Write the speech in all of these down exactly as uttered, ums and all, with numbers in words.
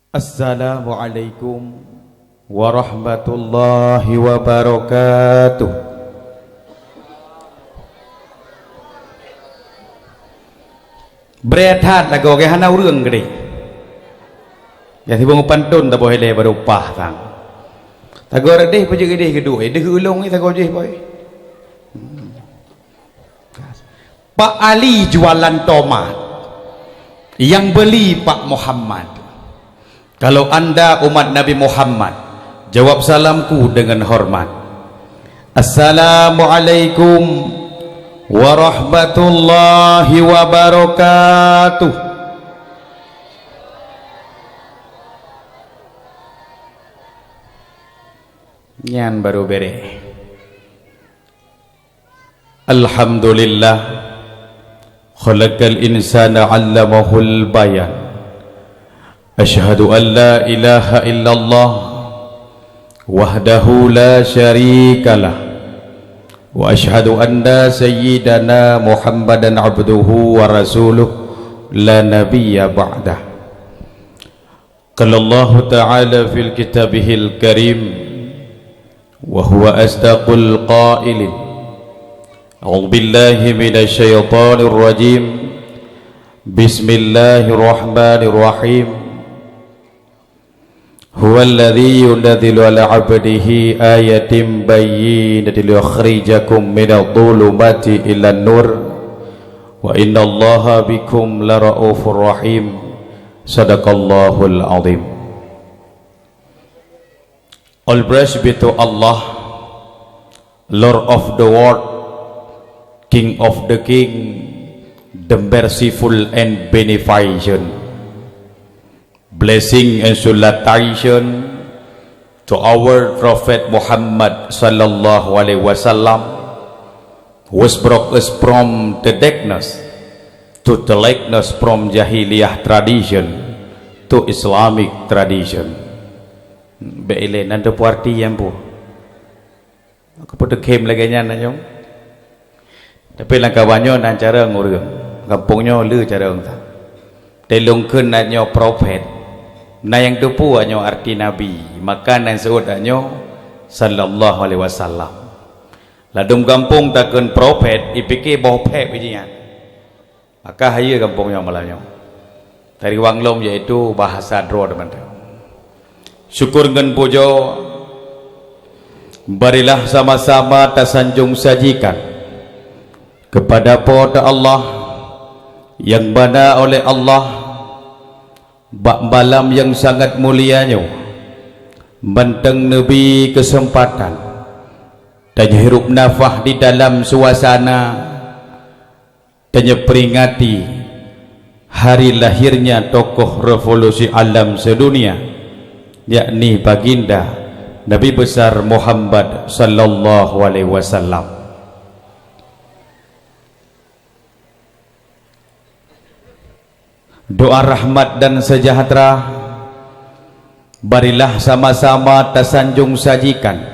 Assalamualaikum warahmatullahi wabarakatuh. Bret that lagoe, hana ureuëng keudeh. Ya sibong panton taboh ilée baru pah sang. Tagoe reudeh peujeuet ideh keudeh, ideh ulong ni tagoe jih boy. Pak Ali jualan tomat, yang beli Pak Muhammad. Kalau anda umat Nabi Muhammad, jawab salamku dengan hormat. Assalamualaikum warahmatullahi wabarakatuh. Nyan baru bereh. Alhamdulillah, khalaqal insana 'allamahul bayan. Asyhadu an la ilaha illallah wahdahu la syarikalah, wa asyhadu anna sayyidana Muhammadan abduhu wa rasuluh, la nabiyya ba'dah. Qala Allahu ta'ala fil kitabihil karim, wa huwa asdaqul qailin. A'udzu billahi minasy syaithanir rajim. Bismillahirrahmanirrahim. Huwallazi yunazzilu 'ala 'abdihi ayatin bayyinatin liyukhrijakum minadh dhulumati ilan nur. Wa innallaha bikum laraufur rahim. Sadaqallahul azim. All praise be to Allah, Lord of the world, King of the king, the merciful and beneficent. Blessing and salutation to our Prophet Muhammad sallallahu alaihi wasallam, who brought us from the darkness to the likeness, from jahiliyah tradition to Islamic tradition. Bèk ilée nan teupeue arti nyang peue. Keupeue teukhém lagée nyan na nyoe? Tapi lam kawan nyoe na carông ureuëng, gampông nyoe le carông that. Teulông kheun na nyoe prophet. Na nyang teupeue nyoe arti nabi, maka na seuôt nyoe sallallahu alaihi wasallam. Ladôm gampông takheun prophet, ipike boh phép biji nyan. Maka hayeue gampông nyoe malam nyoe. Tariwang lom yaitu bahasa droe teman-teman. Syukur ngon pujoe marilah sama-sama tasanjong sajikan kepada Po teu Allah, nyang bana oleh Allah bak malam nyang sangat mulia nyoe mantong neubri keuseumpatan tanyoe hirup nafah di dalam suasana tanyoe peringati hari lahirnya tokoh revolusi alam sedunia, yakni Baginda Nabi Besar Muhammad sallallahu alaihi wasallam. Doa rahmat dan sejahtera barilah sama-sama tasanjong sajikan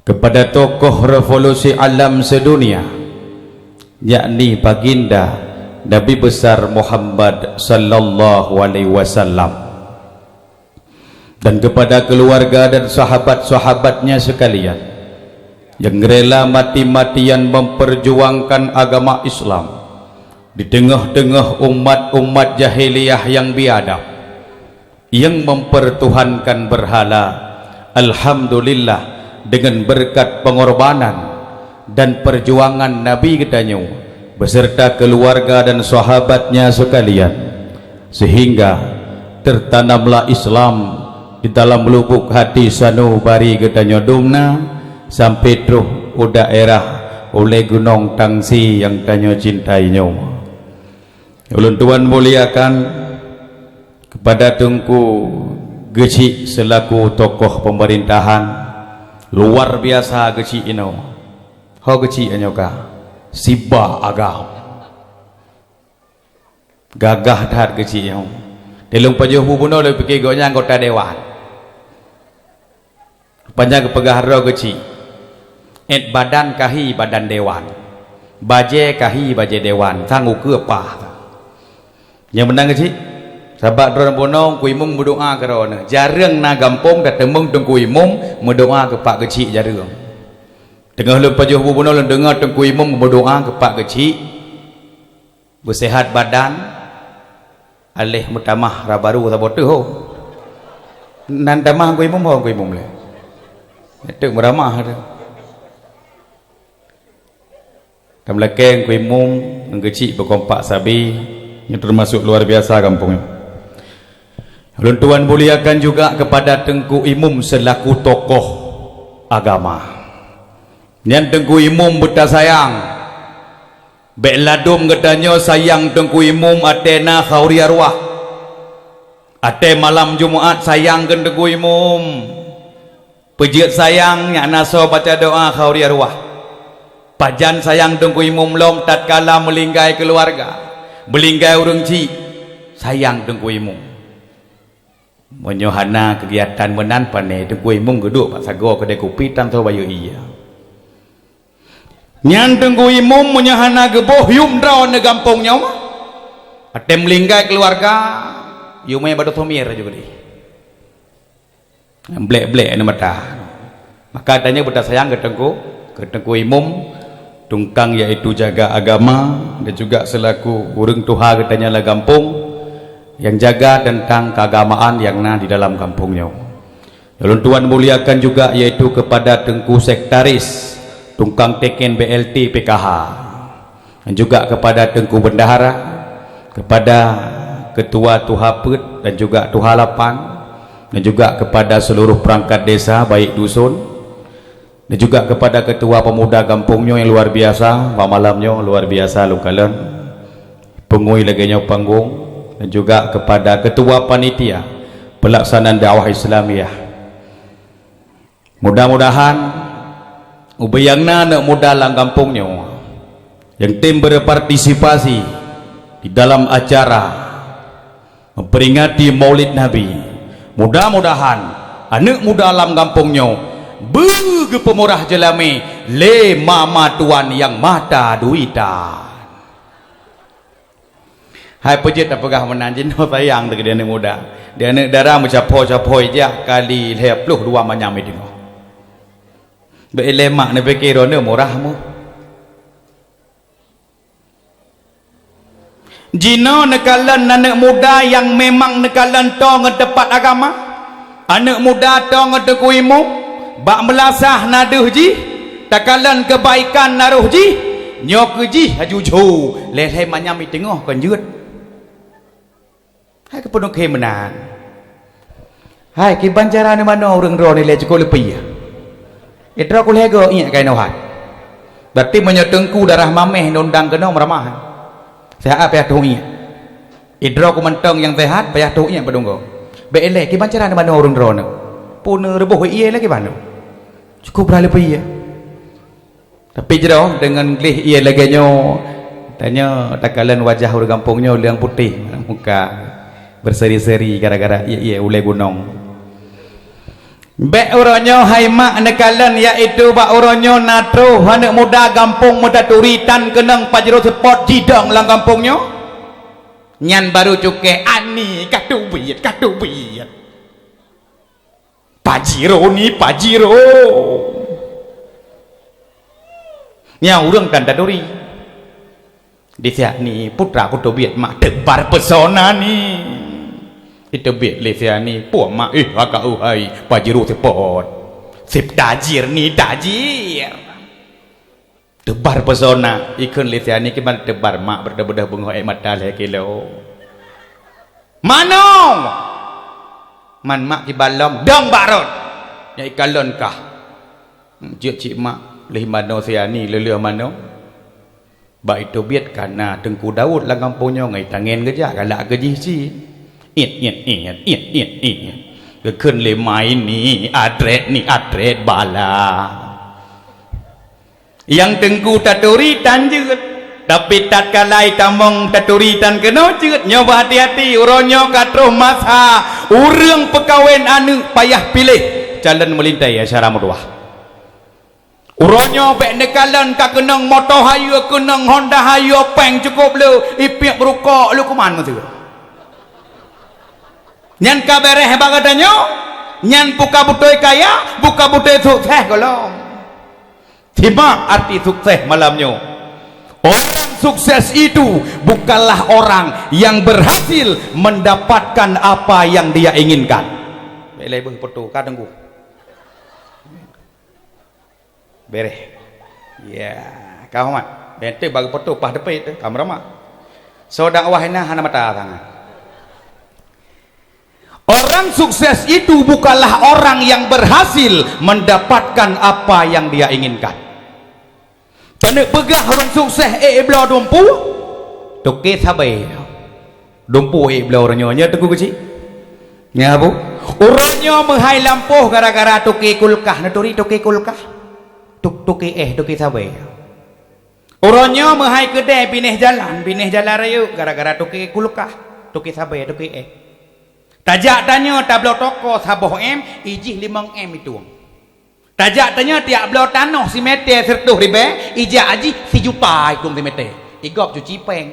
kepada tokoh revolusi alam sedunia, yakni Baginda Nabi Besar Muhammad sallallahu alaihi wasallam, dan kepada keluarga dan sahabat-sahabatnya sekalian yang rela mati-matian memperjuangkan agama Islam di tengah-tengah umat-umat jahiliyah yang biadab, yang mempertuhankan berhala. Alhamdulillah, dengan berkat pengorbanan dan perjuangan Nabi geutanyoe beserta keluarga dan sahabatnya sekalian, sehingga tertanamlah Islam di dalam lubuk hati sanubari geutanyoe dumna sampai troh u daerah ulée Gunong Tangsi nyang tanyoe cintai nyoe. Ulôn tuan muliakan kepada Teungku Geuchik selaku tokoh pemerintahan, luar biasa Geuchik inoe. Ho Geuchik nyoe ka siba agam. Gagah that Geuchik nyoe. Di lôn pajoh bu bunoe lôn pike gobnyan anggota dewan. Rupanya geupeugah droe Geuchik, "Et badan kahi badan dewan, bajée kahi bajée dewan, sang ukeue paih." Nyang meunan Geuchik? Sabab droeneuh bunoe Teungku Imum meudoá keu droeneuh. Jareueng na gampông tateumeung Teungku Imum meudoá keu pak keuchik jareueng. Teungoh lôn pajoh bu bunoe lôn deungoe Teungku Imum meudoá keu pak keuchik, beuseuhat badan, aléh meutamah ra barô saboh teuh ho. Nan tamah Teungku Imum ho Teungku Imum lé. Teuk meuramah teuh. Tameulakée Teungku Imum ngon keuchik beukompak sabe, nyoe teumasok luar biasa gampông nyoe. Ulôn tuan muliakan juga kepada Teungku Imum selaku tokoh agama. Nyan Teungku Imum beutasayang. Bék ladôm geutanyoe sayang Teungku Imum até na khauri arwah. Até malam Jumat sayang keu Teungku Imum. Peujeuet sayang nyak na soe baca doá khauri arwah. Pajan sayang Teungku Imum lom tatkala meulinggai keuluwarga, meulinggai ureuëng chik, sayang Teungku Imum. Meunyoe hana keugiatan meunan pané Teungku Imum geuduek bak sagoe keudée kupi tan soe bayeue ie. Nyan Teungku Imum meunyoe hana geuboh yum droe neu gampông nyoe, até meulinggai keuluwarga, yum é bado somier aju keudeh. Blek-blek aneuk mata. Maka tanyoe beutasayang keu Teungku, keu Teungku Imum, tungkang yaitu jaga agama dan juga selaku ureuëng tuha geutanyoe lam gampông yang jaga tentang keagamaan yang na di dalam gampông nyoe. Ulôn tuan muliakan juga yaitu kepada Teungku Sekretaris, tungkang teken B L T P K H. Dan juga kepada Teungku Bendahara, kepada Ketua Tuha Peuet dan juga Tuha Lapan, dan juga kepada seluruh perangkat desa, baik dusun, dan juga kepada Ketua Pemuda gampông nyoe yang luar biasa, bak malam nyoe luar biasa lôn kalon, peungui lagée nyoe panggong, dan juga kepada Ketua Panitia Pelaksanaan Dakwah Islamiyah. Mudah-mudahan ubé nyang na aneuk muda lam gampông nyoe nyang tem berpartisipasi di dalam acara memperingati Maulid Nabi, mudah-mudahan aneuk muda lam gampông nyoe beu geupeumurah jeulamé lé mama tuan nyang mata duita. Hai peujeuet tapeugah meunan jinoe sayang teuh keu aneuk muda. Di aneuk dara meucaphôi-caphôi jak kali lhée ploh dua manyam i teungoh. Bék ilée mak neupike droeneuh murah mu. Jinoe neukalon aneuk muda nyang memang neukalon toe ngon teupat agama. Aneuk muda toe ngon Teungku Imum, bak meulasah na deuh jih, takalon keubaikan na roh jih, nyoe keu jih aju jho lhée-lhée manyam i teungoh kon jeuet. Hai keupeunukhe meunan. Hai kiban cara neumanoe ureuëng droeneuh lé cukôp leupie. Idroe ku lhée goe iék kai nohat. Berarti meunyoe teungku darah maméh neundang keunoe meuramah. Seuhat payah tueng iék. Idroe ku mantong nyang seuhat payah tueng iék padum goe. Bék ilée kiban cara neumanoe ureuëng droeneuh. Pue neureuboh ie lé kiban tu. Cukôp bra leupie. Tapi jroh deungon gleh ie lagée nyoe, tanyoe takalon wajah ureuëng gampông nyoe leueng putéh muka, berseri-seri gara-gara ie-ie ulée gunong. Bék uroe nyoe hai mak neukalon, yaitu bak uroe nyoe na troh aneuk muda gampông meutaturi tan keunong Pajero Sport jidong lam gampông nyoe. Nyan baru cukée ani ka teubiet, ka teubiet. Pajero ni, Pajero. Nyan ureuëng tan taturi. Di siat ni putra ku teubiet mak teubar pesona ni. Iteubiet lé siat ni puak mak, eh, agak uhai Pajero Sport. Sip tajir ni tajir. Teubar pesona, ikheun lé siat ni kiban teubar mak beudôh-beudôh beungoh ék mata lhée kilo. Manoe! Man mak kiban lom dong bak rot. Nyang ikalon kah. Jeuet cit mak lheueh manoe siat ni lheueh manoe. Bak iteubiet ka na Teungku Daud lam gampông nyoe ngon itangen geujak galak keu jih cit. Iet, iet, iet, iet, iet, iet. Geukheun lé mai ni adret ni adret bala. Nyang teungku taturi tan jeuet, tapi tatkala itamong taturi tan keunoe jeuet. Nyoe beuhati-hati, uroe nyoe ka troh masa ureuëng peukawen aneuk payah piléh calon meulintée acara meutuwah. Uroe nyoe bék neukalon ka keunong moto hayeu, keunong Honda hayeu, péng cukôp le, ipiep rukok le kuman meuteue. Nyan ka beureh bak geutanyoe, nyan buka beutôi kaya, buka beutôi sukses gohlom. Simak arti sukses malam nyoe. Orang sukses itu bukanlah orang yang berhasil mendapatkan apa yang dia inginkan. Bèk lé beuh foto, ka teunggu. Beureh. Ya, ka horeumat. Bèk teuh bagi foto paih teupit teuh, ka meuramak. Soe dakwah inan hana mata tangan. Orang sukses itu bukanlah orang yang berhasil mendapatkan apa yang dia inginkan. Taneuk peugah ureueng sukses ék bloe dumpeue, toke sabé. Dumpeue ék bloe uroe nyoe, nyoe Teungku Keuchik. Nyan, Bu. Uroe nyoe meuhai lampôh gara-gara toke kulkah, neuturi toke kulkah. Tuk-, toke éh, toke sabé. Uroe nyoe meuhai keudè binéh jalan, binéh jalan rayeuk gara-gara toke kulkah, toke sabé, toke éh. Tajak tanyoe tabloe toko saboh M, ijih limong M itueng. Tajak tanyoe tiak bloe tanoh simètè sireutôh ribèe, ijak jih sijuta itueng simètè. Igob cuci pèng.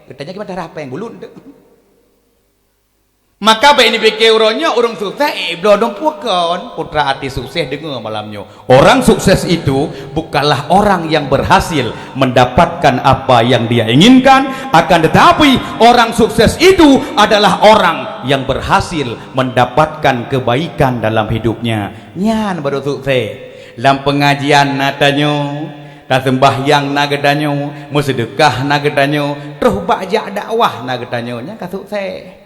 Geutanyoe kiban darah pèng buleuen teuh. Maka bèk neupike uroe nyoe ureueng sukses ék bloe dumpeue kon. Putra artis sukses deungoe malam nyoe. Orang sukses itu bukanlah orang yang berhasil mendapatkan apa yang dia inginkan, akan tetapi orang sukses itu adalah orang yang berhasil mendapatkan kebaikan dalam hidupnya. Nyan baru sukses. Lam pengajian na tanyoe, taseumbahyang na geutanyoe, meuseudeukah na geutanyoe, troh bak jak dakwah na geutanyoe, nyan ka sukses.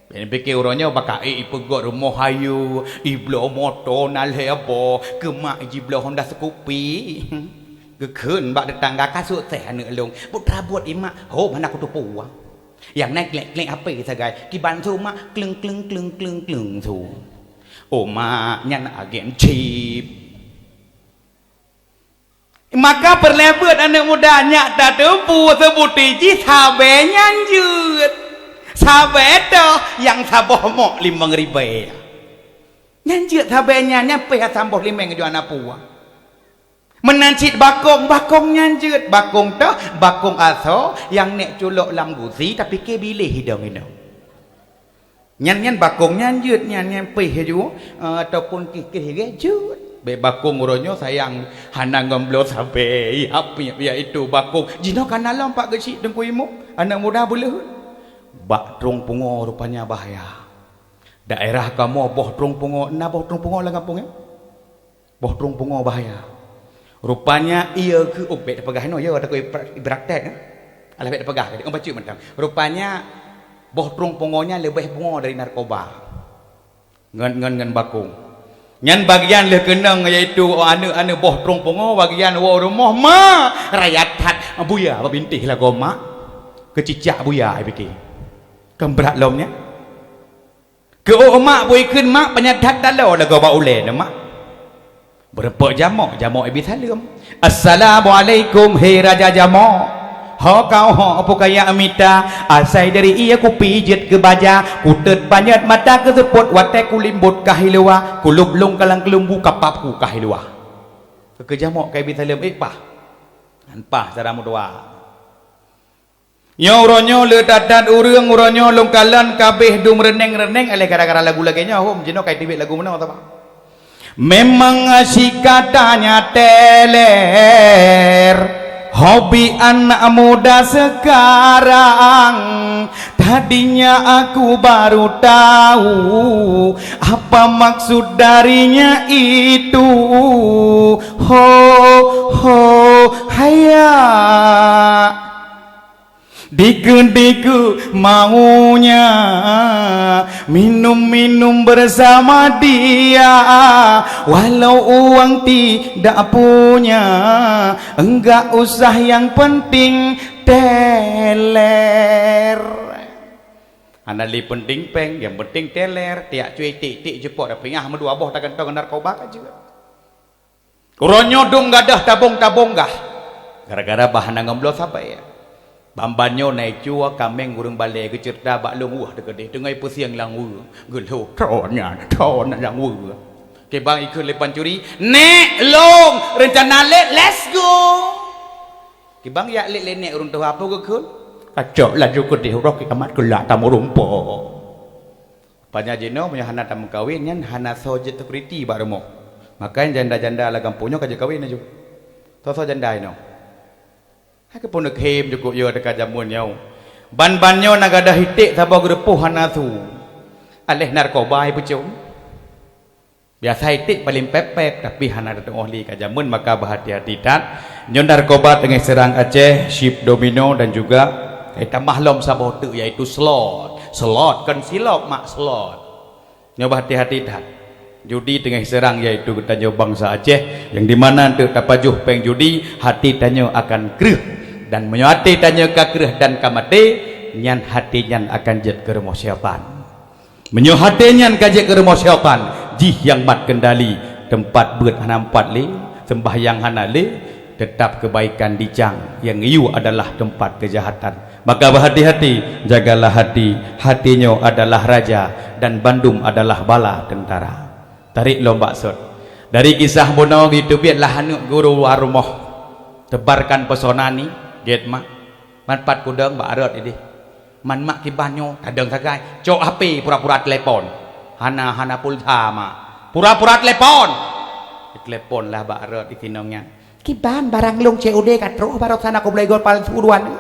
Bèk pike uroe nyoe baka ék ipeugöt rumoh hayeu, ibloe moto na lhèe boh, keu mak jibloe Honda Scoopy. Geukheun bak teutangga ka sukses aneuk lôn, buet-buet ié mak, hom hana kuteupeu. Nyang na klek-klek H P sagai, kiban su mak, kleng, kleng, kleng, kleng, kleng su. Oh mak, nyan agen chip. Maka peureulèe beuet aneuk muda nyak tateupeue seubuti jih sabé nyan jeuet. Sabé toh nyang saboh mok limong ribèe. Nyan jeuet sabé nyan, nyan pih saboh limong juana puah. Meunan cit bakong, bakong nyan jeuet. Bakong toh, bakong asoe nyang nèk culok lam gusi tapike biléh idong-idong. Nyan, nyan bakong nyan jeuet, nyan, nyan pih ju, eh, ataupun kih-kih lagèe jeuet. Bèk bakong uroe nyoe sayang hana ngon bloe sabé, ya, ya itu bakong. Jinoe ka na lom Pak Geuchik Teungku Imum, aneuk muda beuleuheut. Bak Trong Pungo rupanya bahaya. Daerah kamoe boh Trong Pungo, na boh Trong Pungo lam gampông nyoe? Boh Trong Pungo bahaya. Rupanya ié keu, oh, bèk tapeugah inoe, ya, takot ipra-, ipraktek, eh. Alah, bèk tapeugah, oh, bacut mantong. Rupanya boh Trong Pungo nyan leubeh pungo dari narkoba. Ngon, ngon, ngon bakong. Nyan bagian lheueh keunong, yaitu aneuk-aneuk boh Trong Pungo, bagian woe rumoh, ma, raya that, buya bak bintéh lagoe mak. Keu cicak buya, ai pike. Kan brat lom nyan. Keu ôk mak bui kheun mak, panyat that taloe lagoe bak ulèe nyoe mak. Beureumpok jamok, jamok ibi saleuem. "Assalamualaikum, he raja jamok. Ho kau ho peue kajak mita, asai dari ié kupijeut keu baja, kuteut panyet mata keuseupôt watèe kulimbot ka hiluwa, kulôb lôn kalang keulumbu kapap ku ka hiluwa." Keu jamok ka ibi saleuem, eh pah. Nyan pah cara meudoa. Nyoe uroe nyoe le that-that ureueng, uroe nyoe lôn kalon ka abéh dum reuneng-reuneng, alah gara-gara lagu lagèe nyoe, hom jinoe ka iteubiet lagu meunoe saba. Memang si katanya teler, hobi anak muda sekarang. Tadinya aku baru tahu apa maksud darinya itu. Ho, ho, haya. Dikeue-dikeue maunya, minum-minum bersama dia, walau uang tidak punya, enggak usah, yang penting teler. Hana lé penting péng, nyang penting teler, tiak cuy tik-tik jipok, dah pingah meudua boh tagantong narkoba ka jeuet. Uroe nyoe dum gadôh tabong-tabong gah, gara-gara bah hana ngon bloe sabé. Ban-ban nyoe na icue kaméng ureueng balè geuceurita bak lôn weueh teukeudeh, teungoh ipeusieng lam weue, geulhô, "Tho nyan, tho nyan lam weue." Kibang ikheun lé pancuri, "Nèk, lôn, reuncana lét, let's go!" Kibang jak lét lé nèk ureueng tuha, peue geukheun? "Kacok laju keudeh, uroe kiamat keulak tameurumpok." Pajan jinoe meunyoe hana tameukawen nyan hana soe jeuet security bak rumoh. Makanya janda-janda lam gampông nyoe ka jeuet kawen laju. Soe-soe janda inoe? Hai keupeue neukhém jukuk yue teuka jameun nyoe. Ban-ban nyoe na gadôh iték saboh geureupôh hana su. Aléh narkoba ipeucom. Biasa iték paleng pép-pép, tapi hana teutuoh lé ka jameun, maka beuhati-hati that. Nyoe narkoba teungoh seurang Aceh, chip domino dan juga, eh, tamah lom saboh teuk, yaitu slot. Slot, kon silop, mak, slot. Nyoe beuhati-hati that. Judi teungoh seurang, yaitu geutanyoe bansa Aceh, nyang di mana teuk tapajoh péng judi, hati tanyoe akan kreueh. Dan meunyoe hati tanyoe ka kreueh dan ka maté, nyan hati nyan akan jeuet keu rumoh syaitan. Meunyoe hati nyan ka jeuet keu rumoh syaitan, jih nyang mat keundali, teumpat beuet hana meupat lé, seumbahyang hana lé, teutap keubaikan dicang, nyang yue adalah teumpat keujahatan. Maka beuhati-hati, jagalah hati, hati nyoe adalah raja dan bandum adalah bala teuntara. Tarék lom bak sot. Dari kisah bunoe geuteubiet lah aneuk guru luwa rumoh. Teubarkan pesona ni, gét mak. Man pat kudong bak rot idéh. Man mak kiban nyoe tadong sagai. Cok H P pura-pura telepon. Hana, hana pulsa mak. Pura-pura telepon. Telepon lah bak rot di sinong nyan. Kiban barang lôn C O D ka troh barô sana kobloe gol palsu dua ni.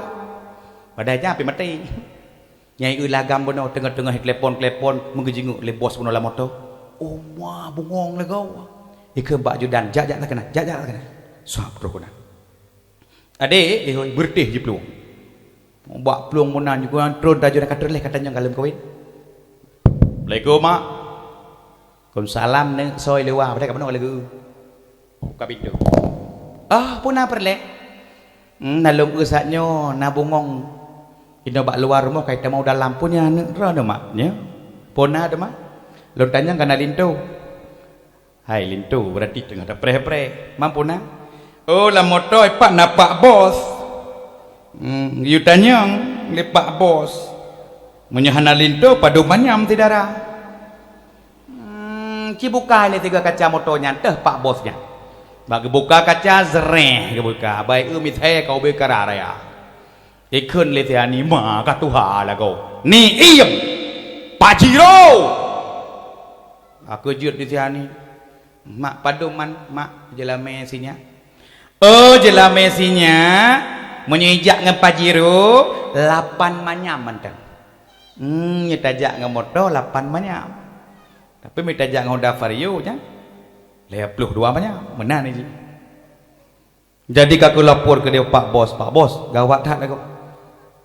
Padahai jan H P maté. Nyai eu lagam bunoe teungoh-teungoh telepon-telepon meugeujeungeuk lé bos bunoe lam moto. Uma bungong lagau. Ikheun bak ajudan, "Jak-jak takeunan, jak-jak takeunan." Sab troh keunan. Adék, eh, hôi, beureutéh jiplueng. Bak plueng meunan jukuk tron tajak ka teureuleh ka tanyong ka lheueh kawén. "Assalamualaikum, Mak." "Waalaikumsalam, neuk soe i luwa, padahai ka bunoe lagèe." Buka pintoe. "Ah, peue na peureulèe?" "Hmm, na lôn eu saat nyoe na bungong inoe bak luwa rumoh ka itamong u dalam, peue na neuk droeneuh, Mak, nyoe?" "Peue na teuma?" "Lôn tanyong ka na linto." "Hai linto, beurati teungoh tapreh-preh. Man peue na?" "Oh, lam moto ipat na Pak Bos. Hmm, yue tanyong lé Pak Bos. Meunyoe hana linto, padum manyam si dara." Hmm, cibuka lé sigoe kaca moto nyan, teuh Pak Bos nyan. Bak geubuka kaca, zreh geubuka. Bai eu mithèe ka ubé kara raya. Ikheun lé si Ani, "Ma ka tuha lagoe." "Ni iem! Pak Jiro!" Ka jeuet lé si Ani. "Mak, padum man, Mak, jeulamèe sinyak?" "Oh, jeulamèe sinyak, meunyoe ijak ngon Pak Jiro, lapan manyam mantong." Hmm, nyoe tajak ngon moto lapan manyam. Tapi meunyoe tajak ngon Honda Vario nyan, lhèe ploh dua manyam. Meunan jih. Jadi ka geulapor keudéh Pak Bos, "Pak Bos, gawat that lagoe.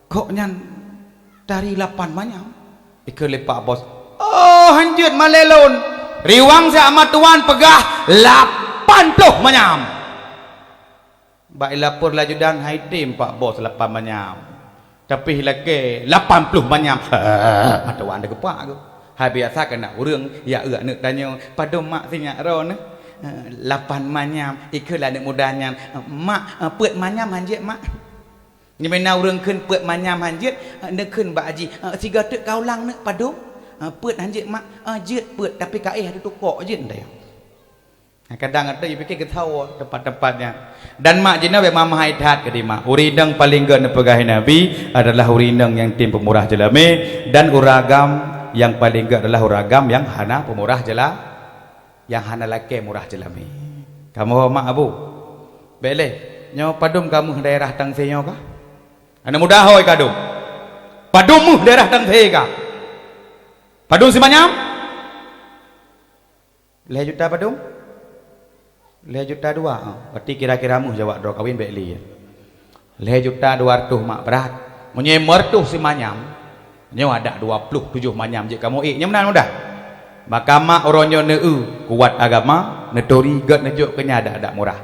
Gobnyan tari lapan manyam." Ikheun lé Pak Bos, "Oh, hanjeuet malèe lôn. Riwang siat ma tuan peugah lapan ploh manyam." Bak ilapor laju dan hai tem Pak Bos lapan manyam. Tapi lakèe lapan ploh manyam. Mata wak anda geupak geuh. Hai biasa keunan ureueng ya eu aneuk tanyong, "Padum mak sinyak droeneuh?" "Lapan manyam." Ikheun lé aneuk muda nyan, "Mak, peuet manyam hanjeuet, Mak." Nyoe meunan ureueng kheun peuet manyam hanjeuet, neukheun bak aji, "Sigoe teuk ka ulang neuk padum?" "Peuet hanjeuet, Mak." "Jeuet peuet, tapi ka éh atu tukok jeuet anda." Kadang ata jipike geuthawa tempat-tempat nyan. Dan mak jinoe bèk mamah that keudéh mak. Ureueng inong paleng gèt neupeugah Nabi adalah ureueng inong nyang tem peumurah jeulamé, dan ureueng agam nyang paleng gèt adalah ureueng agam nyang hana peumurah jeula-, nyang hana lakèe murah jeulamé. Kamoe mak abu. Bèk lé, nyoe padum ka meuh daerah Tangse nyoe kah? Aneuk muda hôi ka dum. Padum meuh daerah Tangse kah? Padum simanyam? Lhèe juta padum? Lhèe juta dua, ah. Berarti kira-kira meuh jaweueb droe kawen bèk lé. Lhèe juta dua reutôh mak brat. Meunyoe lhèe reutôh simanyam, nyoe adak dua ploh tujoh manyam jeuet kamoe ék. Nyoe meunan mudah. Maka mak uroe nyoe neueu kuat agama, neuturi gèt neujok keu nyan adak-adak murah.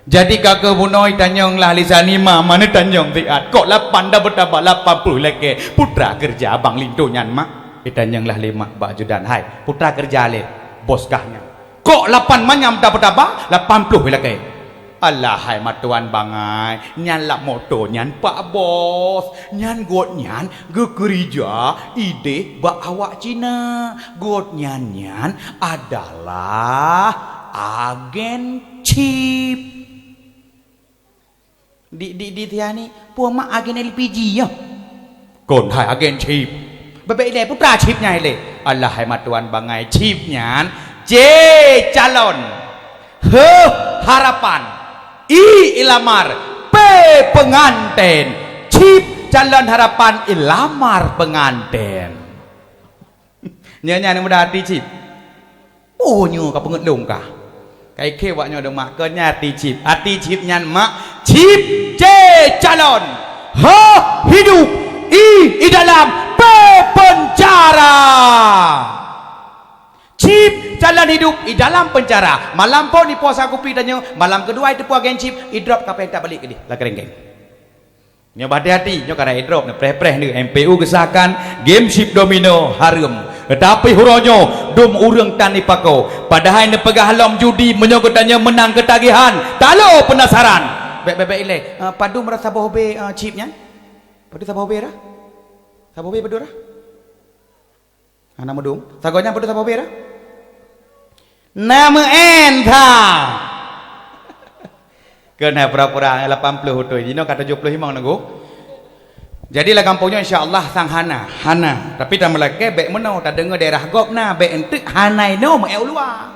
Jadi ka keuh bunoe itanyong lah lé si Ani, "Ma, ma neutanyong siat, kok lapan dah beutambah lapan ploh lakèe, peue teuma keureuja abang linto nyan, Mak?" Itanyong lah lé mak bak ajudan, "Hai, peue teuma keureuja lé bos kah nyan? Kok lapan manyam dah beutambah lapan ploh lakèe?" "Alah hai matuan bangai, nyan lam moto nyan Pak Bos, nyan gobnyan geukeureuja idéh bak awak Cina. Gobnyan nyan adalah agen chip." Di, di, di tiani, peue mak agen L P G nyoe? "Kon hai agen chip. Bèk-bèk ilèe, putra chip nyan ilèe. Alah hai matuan bangai, chip nyan C calon, H harapan, I ilamar, P penganten. Chip calon harapan ilamar penganten. Nyan, nyan muda arti chip. Oh, nyoe ka peungeut lôn kah. Kai khe wak nyoe dong mak, keu nyan arti chip. Arti chip nyan mak, chip C calon, H hidup, I idalam, P penjara. Chip calon hidup idalam penjara. Malam phôn ipuasa kupi tanyoe, malam keudua iteupeue agen chip, idrop ka péng tabalek keudeh, lakèe ringgèe. Nyoe bah hati-hati, nyoe ka na idrop, neupreh-preh nyoe, M P U geusahkan game chip domino hareuem. Teutapi uroe nyoe dum ureueng tan ipakoe. Padahai neupeugah lom judi, meunyoe geutanyoe meunang keutagihan, talo peunasaran. Bèk, bèk, bèk ilèe. Eh, padum rasa boh bèe, eh, chip nyan? Padum saboh bèe rah? Saboh bèe padum rah? Hana meudong. Sagoe nyan padum saboh bèe rah? Na meu'en that. Keu na pura-pura lapan ploh beutôi. Jinoe ka tujoh ploh limong nunggu. Jadi lam gampông nyoe insya Allah sang hana, hana. Tapi tameulakèe bèk meunoe, tadeungoe daerah gob na, bèk eunteuk hana inoe meu'en u luwa.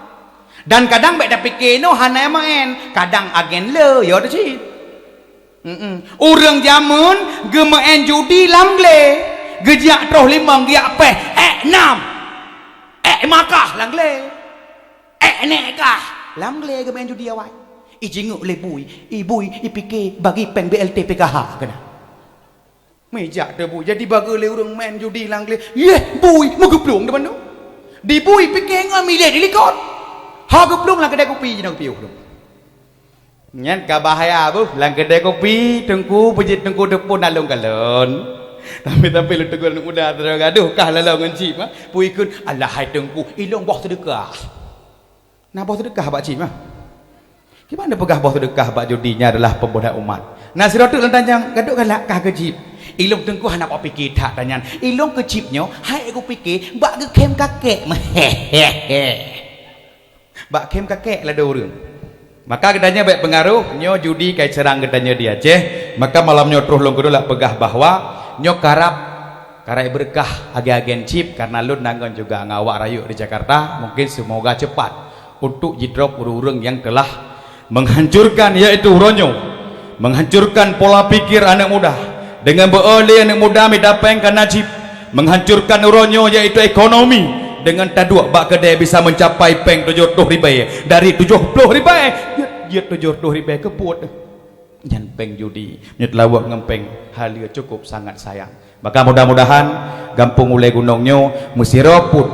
Dan kadang bèk tapike inoe hana meu'en, kadang agen le, yo teuh cit. Mm-mm. Ureueng jameun geumeu'en judi lam glé, geujak troh limong, geujak péh, ék nam, ék makah lam glé, ék nèk kah lam glé geumeu'en judi awai. Ijingeuk lé bui, i bui ipike bagi péng B L T P K H keunan. Meujak teuh bui, jadi bagi lé ureueng meu'en judi lam glé, yeh bui meugeuplueng di bandum. Di bui pike ngon milék di likot. Ha geuplueng lam keudè kupi jinoe geupiôh dum. Nyan ka bahaya beuh, lam keudè kupi, teungku, peujeuet teungku teupon along kalon. Tapi-tapi lôn teugor aneuk muda sidroe, gadoh kah laloe ngon chip, ha? Peue ikheun, "Alah hai teungku, ilong boh seudeukah." Na boh seudeukah bak chip, ha? Kiban neupeugah boh seudeukah bak judi nyan adalah peubodak umat. Na sidroe teuk lôn tanyong, "Gadoh galak kah keu chip?" Ilong teungku hana pike that tanyan. Ilong keu chip nyoe, hai kupike bak geukhém kakek. Bak khém kakek ladôm ureueng. Maka geutanyoe bèk peungaroh, nyoe judi ka iseurang geutanyoe di Aceh. Maka malam nyoe troh lôn keuneuk lak peugah bahwa nyoe karab, karab beureukat agen-agen chip karena lôn na ngon juga ngon awak rayeuk di Jakarta. Mungkin semoga cepat untuk jidrop ureueng-ureueng nyang telah menghancurkan, yaitu uroe nyoe. Menghancurkan pola pikir aneuk muda. Dengan beu-o lé aneuk muda mida péng kana chip, menghancurkan uroe nyoe, yaitu ekonomi. Dengan taduek bak keudè bisa mencapai péng tujoh ploh ribèe. Dari tujoh ploh ribèe, jeuet, jeuet tujoh ploh ribèe keu buet. Nyan péng judi. Nyoe teulawok ngon péng haleue cukup sangat sayang. Maka mudah-mudahan gampông Ulèe Gunong nyoe meusidroe pun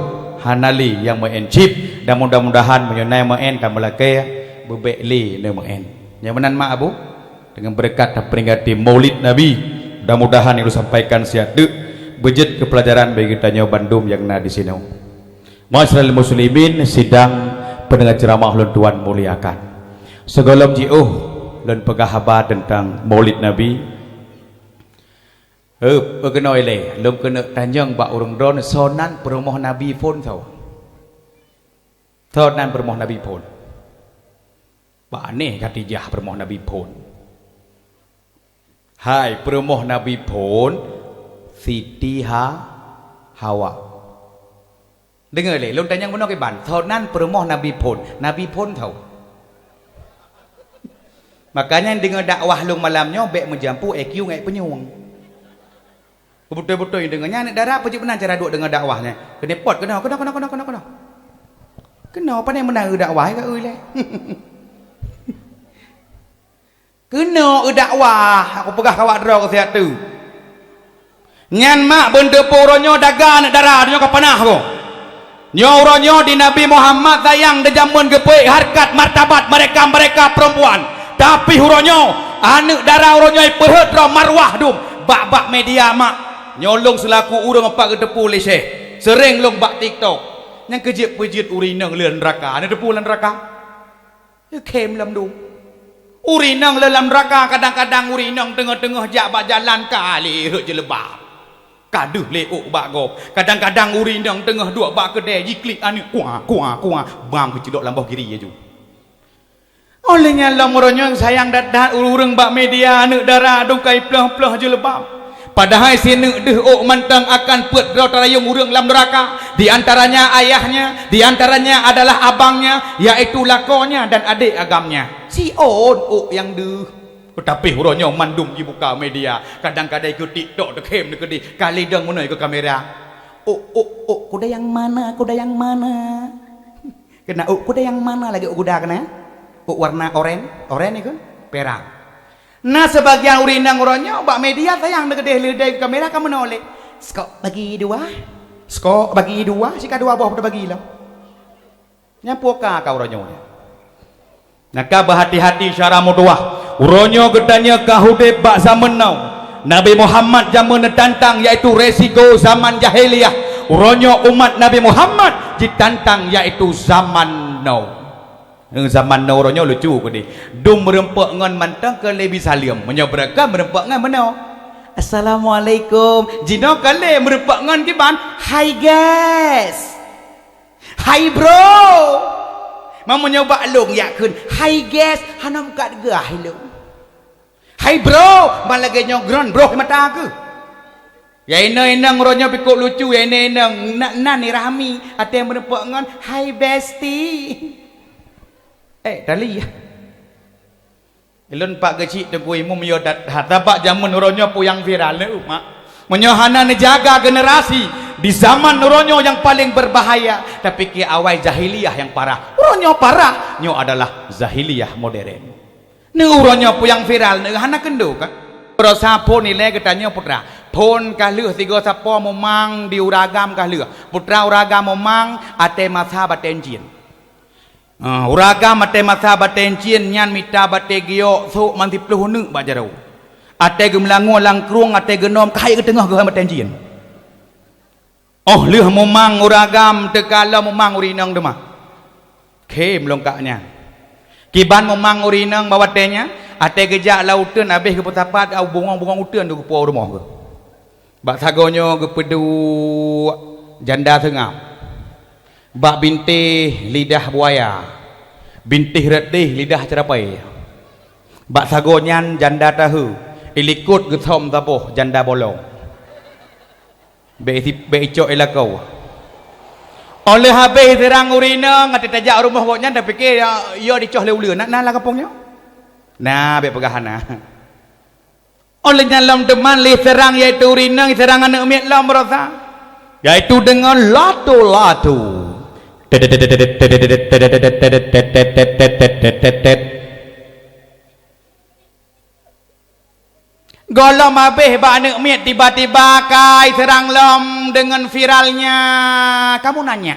hana lé nyang meu'en chip, dan mudah-mudahan meunyoe na meu'en ka meulakèe beubèk lé neumeu'en. Nyang meunan mak abu, deungon beureukat taperingati Maulid Nabi, mudah-mudahan nyang lôn sampaikan siat teuk beujeuet keu peulajaran bagi geutanyoe bandum nyang na disinoe. Ma'asyiral muslimin, sidang pendengar ceramah lôn tuan muliakan. Sigohlom jiôh lôn peugah haba teuntang Maulid Nabi, Heup, keunoe ilèe, lôn keuneuk tanyong bak ureueng droeneuh, soe nan peurumoh Nabi phôn soe? Soe nan peurumoh Nabi phôn? Bak aneuk Khadijah peurumoh Nabi phôn. Hai, peurumoh Nabi phôn, Siti Ha-, Hawa. Deungoe lé, lôn tanyong bunoe kiban, soe nan peurumoh Nabi phôn? Nabi phôn soe? Makanya deungoe dakwah lôn malam nyoe bèk meujampu E Q ngon peunyueng. Beutôi-beutôi deungoe nyan aneuk dara peujeuet meunan cara duek deungoe dakwah nyan. Keuneuk pot keunoe, keunoe, keunoe. Keunoe pane meunan dakwah ka ui lé. Keunoe dakwah, aku peugah keu awak droe keu siat teuk. Nyan mak beunteupeu uroe nyoe daga aneuk dara, nyoe ka panah ko. Nyoe uroe nyoe di Nabi Muhammad sayang di jameun geupeuék harkat martabat mereka-mereka perempuan. Tapi uroe nyoe aneuk dara uroe nyoe peuheuet droe marwah dum bak-bak media mak. Nyoe lôn seulaku ureueng pat geuteupeue lé Syekh. Seuréng lôn bak TikTok. Nyang keujeuet peujeuet ureueng inong lé neuraka. Aneuk teupeue lam neuraka? Khém lom dum. Ureueng inong lé lam neuraka, kadang-kadang ureueng inong teungoh-teungoh jak bak jalan ka lé rhot jilbab. Ka deuh lé ôk bak gob. Kadang-kadang ureueng inong teungoh duek bak keudè jiklik aneuk kuah, kuah, kuah. Bang geucilok lam boh giri laju. Óh lheueh nyan lom uroe nyoe sayang that-that ureueng bak media aneuk dara dum ka iplôh-plôh jilbab. Padahai sineuk deuh ôk mantong akan peuet droe tarayong ureuëng lam neuraka, di antaranya ayahnya, di antaranya adalah abangnya, yaitu lakonya dan adék agamnya. Siôn ôk nyang deuh. Teutapi uroe nyoe mandum jibuka media, kadang-kadang keu TikTok, teukhém dikeudeh, ka lidong meunoe keu kamera. Ôk, ôk, ôk, kuda yang mana, kuda yang mana? Keunan ôk kuda yang mana lagée ôk kuda keunan? Ôk warna oren, oren ikon, perang. Na seubagian ureuëng inong uroe nyoe bak media sayang dikeudeh leudée kamera ka meunoe lé. Sekok bagi dua, sekok bagi dua, sika dua boh teubagi lom. Nyan puka ka uroe nyoe nyan. Nyan ka beuhati-hati syara meutuwah. Uroe nyoe geutanyoe ka udeb bak zaman now. Nabi Muhammad jameun neutantang, yaitu resiko zaman jahiliyah. Uroe nyoe umat Nabi Muhammad jitantang, yaitu zaman now. Ngon zaman now uroe nyoe lucu keudeh. Dum meureumpok ngon mantong keu lé bi saleuem. Meunyoe beureukat meureumpok ngon meunoe. "Assalamualaikum." Jinoe ka lé meureumpok ngon kiban, "Hai guys." "Hai bro." Meunyoe bak lôn yak kheun, "Hai guys," hana meukat geuh lôn. "Hai bro," ban lagée nyoe gron broh mata keuh. Ya inong-inong uroe nyoe pikok lucu, ya inong-inong na, na ni Rahmi, até meureumpok ngon, "Hai bestie." Eh, tali. Ilôn pak geuchik Teungku Imum yo dat, ha, sabab jameun uroe nyoe peue nyang viral, neueu mak. Meunyoe hana neujaga generasi, di zaman uroe nyoe nyang paleng berbahaya, tapi keu awai jahiliyah nyang parah. Uroe nyoe parah, nyoe adalah jahiliyah modern. Neueu uroe nyoe peue nyang viral, neueu hana keundo ka. Rosa phon ilée geutanyoe putra. Phon ka lheueh sigoe sapo mumang di uragam ka lheueh. Putra uragam mumang até masa batée cien. Ah, uragam até masa batée cien nyan mita batée giok sôk man siploh neuk bak jaroe. Até geumeulangue lam krueng, até geunom kayée geuteungoh geuhon batée cien. Óh lheueh mumang uragam teuka lom mumang ureuëng inong teuma. Khém lôn kak nyan. Kiban mumang ureuëng inong bak watée nyan, até geujak lam uteuen habéh geupeusapat bungong-bungong uteuen geupuwoe rumoh geuh. Bak sagoe nyoe geupeuduek janda seungab. Bak bintéh lidah buaya, bintéh reuteh lidah ceurapai. Bak sagoe nyan janda tahe, ilikot geusom saboh janda bolong. Bék isi, bék icok ilakau. Óh lheueh habéh seurang ureuëng inong, até tajak rumoh gobnyan tapike, ya, ya dicoh lé uleue. Na, na lam gampông nyoe? Na, bék peugah hana. Óh lheueh nyan lom teuma lé seurang, yaitu ureuëng inong, seurang aneuëk miet lom baroesa, yaitu deungon latu-latu. Gohlom habéh bak aneuëk miet, tiba-tiba kai seurang lom deungon viralnya. Kamu nanya.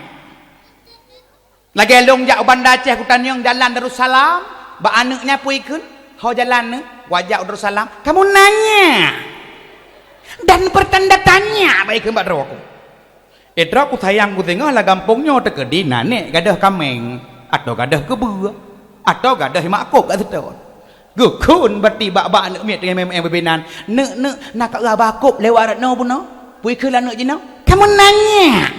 Lagée lôn jak u Banda Aceh kutanyong jalan Darussalam, bak aneuëk nyan peue ikheun, ho jalan neuh, wajak u Darussalam. Kamu nanya dan bertanda tanya bak ikheun bak droe ku. Eh, droe ku sayang ku singoh lam gampông nyoe teukeudi na nék gadoh kaméng, atau gadoh keubeue, atau gadoh makop kat siton. Geukheun bati bak-bak aneuëk miet teungoh meu'en bibinan, "Neuk, neuk, na ka uaba kop lewat rot noe bunoe? Peue kheun lam neuk jinoe?" Kamu nanya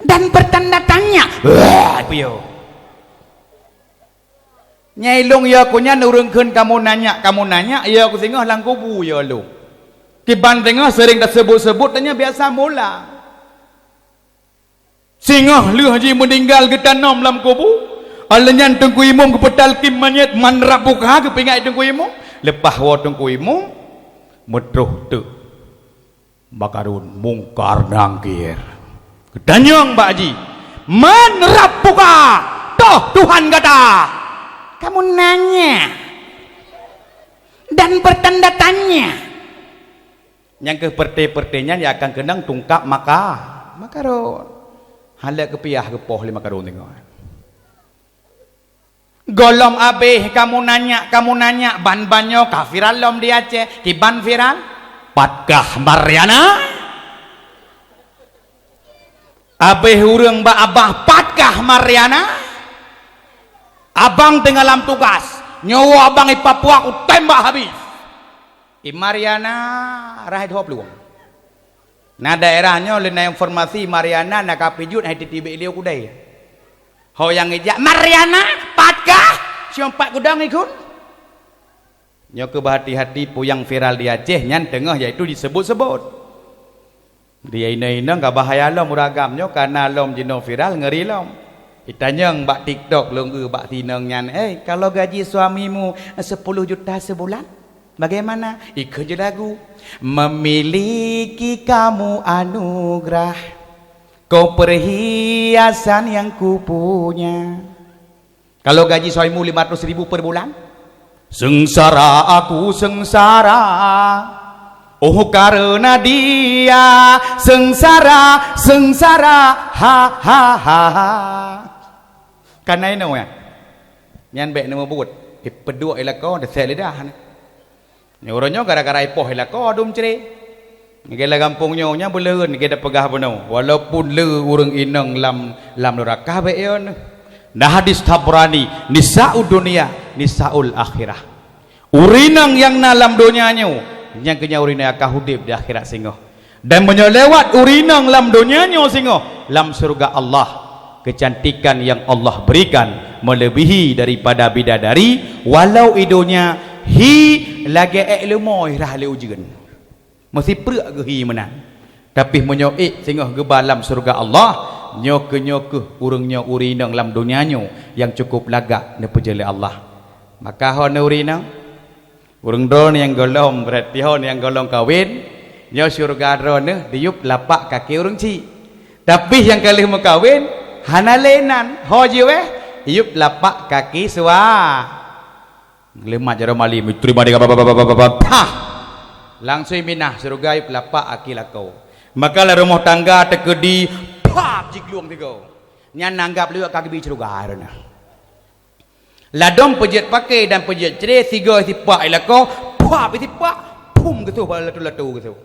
dan bertanda tanya. Wah, piyo. Nyai lôn yo ku nyan ureuëng kheun kamu nanya, kamu nanya, yo ku singoh lam kubu yo lôn. Kiban singoh sering tasebut-sebut tanya biasa mula. Singoh lheueh jih meuninggal geutanom lam kubu, aleuh nyan Teungku Imum geupeutalkin manyét man rabbuka geupeuingat Teungku Imum. Leupah woe Teungku Imum, meutroh teuk. Maka rhun Mungkar Nangkir geutanyong bak jih, "Man rabbuka? Toh Tuhan gata?" Kamu nanya dan bertanda tanya. Nyang keuh perte-perte nyan nyang akan keunong tungkab maka, maka rhot. Hana lé geupiah geupoh lé maka rhot teungoh. Gohlom abéh kamu nanya, kamu nanya, ban-ban nyoe ka viral lom di Aceh. Kiban viral? Patkah Mariana? Abéh ureuëng bak abah, patkah Mariana? Abang teungoh lam tugas. Nyoe abang i Papua kutembak habis. I Mariana rhah dua puluh. Na daerah nyoe lé na informasi Mariana na ka pijut hai titibek lieu kudai. Ho nyang ijak, "Mariana, patkah?" Siom pat gudong ikheun. Nyoe keuh beuhati-hati peue nyang viral di Aceh nyan teungoh yaitu disebut-sebut. Di inong-inong ka bahaya lom ureueng agam nyoe, kana lom jinoe viral, ngeri lom. Itanyong bak TikTok lôn eu bak sinong nyan, "Eh, kalau gaji suamimu sepuluh juta sebulan, bagaimana?" Ikheun jih lagu, "Memiliki kamu anugerah, kau perhiasan yang kupunya." Kalau gaji suamimu lima ratus ribu per bulan? Sengsara aku sengsara. Oh, karena dia sengsara, sengsara. Ha, ha, ha, ha. Kan na inoe nyan. Nyan bèk neumubuet. Ipeuduek i lakoe, desek lidah. Nyoe uroe nyoe gara-gara ipoh i lakoe dum cre. Lagèe lam gampông nyoe nyang beuleuheun lagèe tapeugah bunoe, walaupun le ureueng inong lam, lam nuraka bèk yo neuh. Na hadis Tabrani, "Nisa'ud dunya, nisa'ul akhirah." Ureueng inong nyang na lam donya nyoe, nyan keuh nyan ureueng inong nyang akan udép di akhirat singoh. Dan meunyoe lewat ureueng inong lam donya nyoe singoh, lam syeuruga Allah, keucantikan nyang Allah berikan meuleubèhi daripada bidadari, walau i donya hi lagèe èk leumo irah lé ujeuen. Meusipreuk geuh hi meunan. Tapi meunyoe ék singoh geuba lam syeuruga Allah, nyoe keuh, nyoe keuh ureueng nyoe ureueng inong lam donya nyoe nyang cukup lagak neupeujeuet lé Allah. Maka ho neuh ureueng inong, ureueng droeneuh nyang gohlom, beurati ho nyang gohlom kawen, nyoe syeuruga droeneuh diyueb lapak kaki ureueng chik. Tapi nyang ka lheueh meukawen, hana lé nan, ho jiwéh, yub lapak kaki sua. Leumat jaroe malim, terima dia, pah! Langsung minah syeuruga yub lapak kaki lakoe. Maka lam rumoh tangga teukeudi, pah! Jiglueng sigoe. Nyan nanggab lé ka geubi syeuruga droeneuh. Ladôm peujeuet paké dan peujeuet cre sigoe sipak i lakoe, pap i sipak, phum geutôh bak latu-latu geutôh.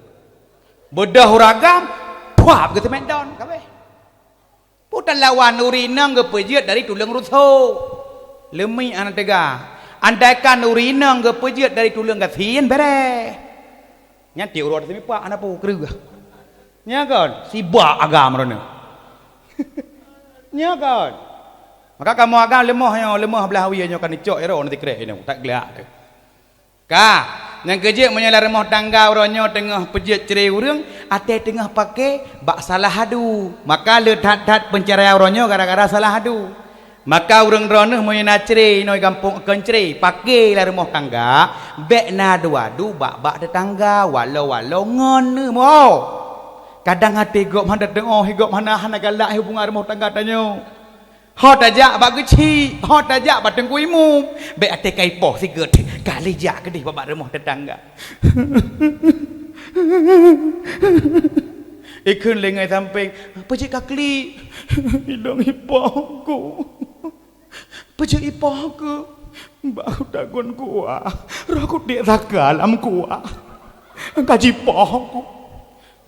Beudôh ureueng agam, pap geuteumet don, ka abéh. Peue talawan ureueng inong geupeujeuet dari tuleueng rusoh. Leumiek hana teuga. Andaikan ureueng inong geupeujeuet dari tuleueng gasien, bèrèh. Nyan tiep uroe teumpat hana peue kreueh. Nyan kon, sibak agam droeneuh. Nyan kon. Maka kamoe agam leumoh nyoe, leumoh blah wie nyoe ka neucok jaroe ngon sikrek nyoe, that glak teuh. Ka, nyang keujeuet meunyoe lam rumoh tangga uroe nyoe teungoh peujeuet cre ureueng, até teungoh paké bak salah adu. Maka le that-that peuceuraian uroe nyoe gara-gara salah adu. Maka ureueng droeneuh meunyoe na cre inoe gampông kon cre, paké lam rumoh tangga, bèk na adu-adu bak-bak teutangga, walau-walau ngon neuh mo. Kadang até gob hana teu'oh, gob hana, hana galak hubungan rumoh tangga tanyoe. Ho tajak bak geuchik, ho tajak bak teungku imum, bèk até ka ipoh sigeut, ka lé jak keudeh bak rumoh teutangga. Ikheun lé ngon sampéng, "Peue jeuet ka klik?" "Ilôn ipoh keuh." "Peue jeuet ipoh keuh?" "Bak tagun kuah, roh kudiek saka lam kuah, ka jipoh keuh."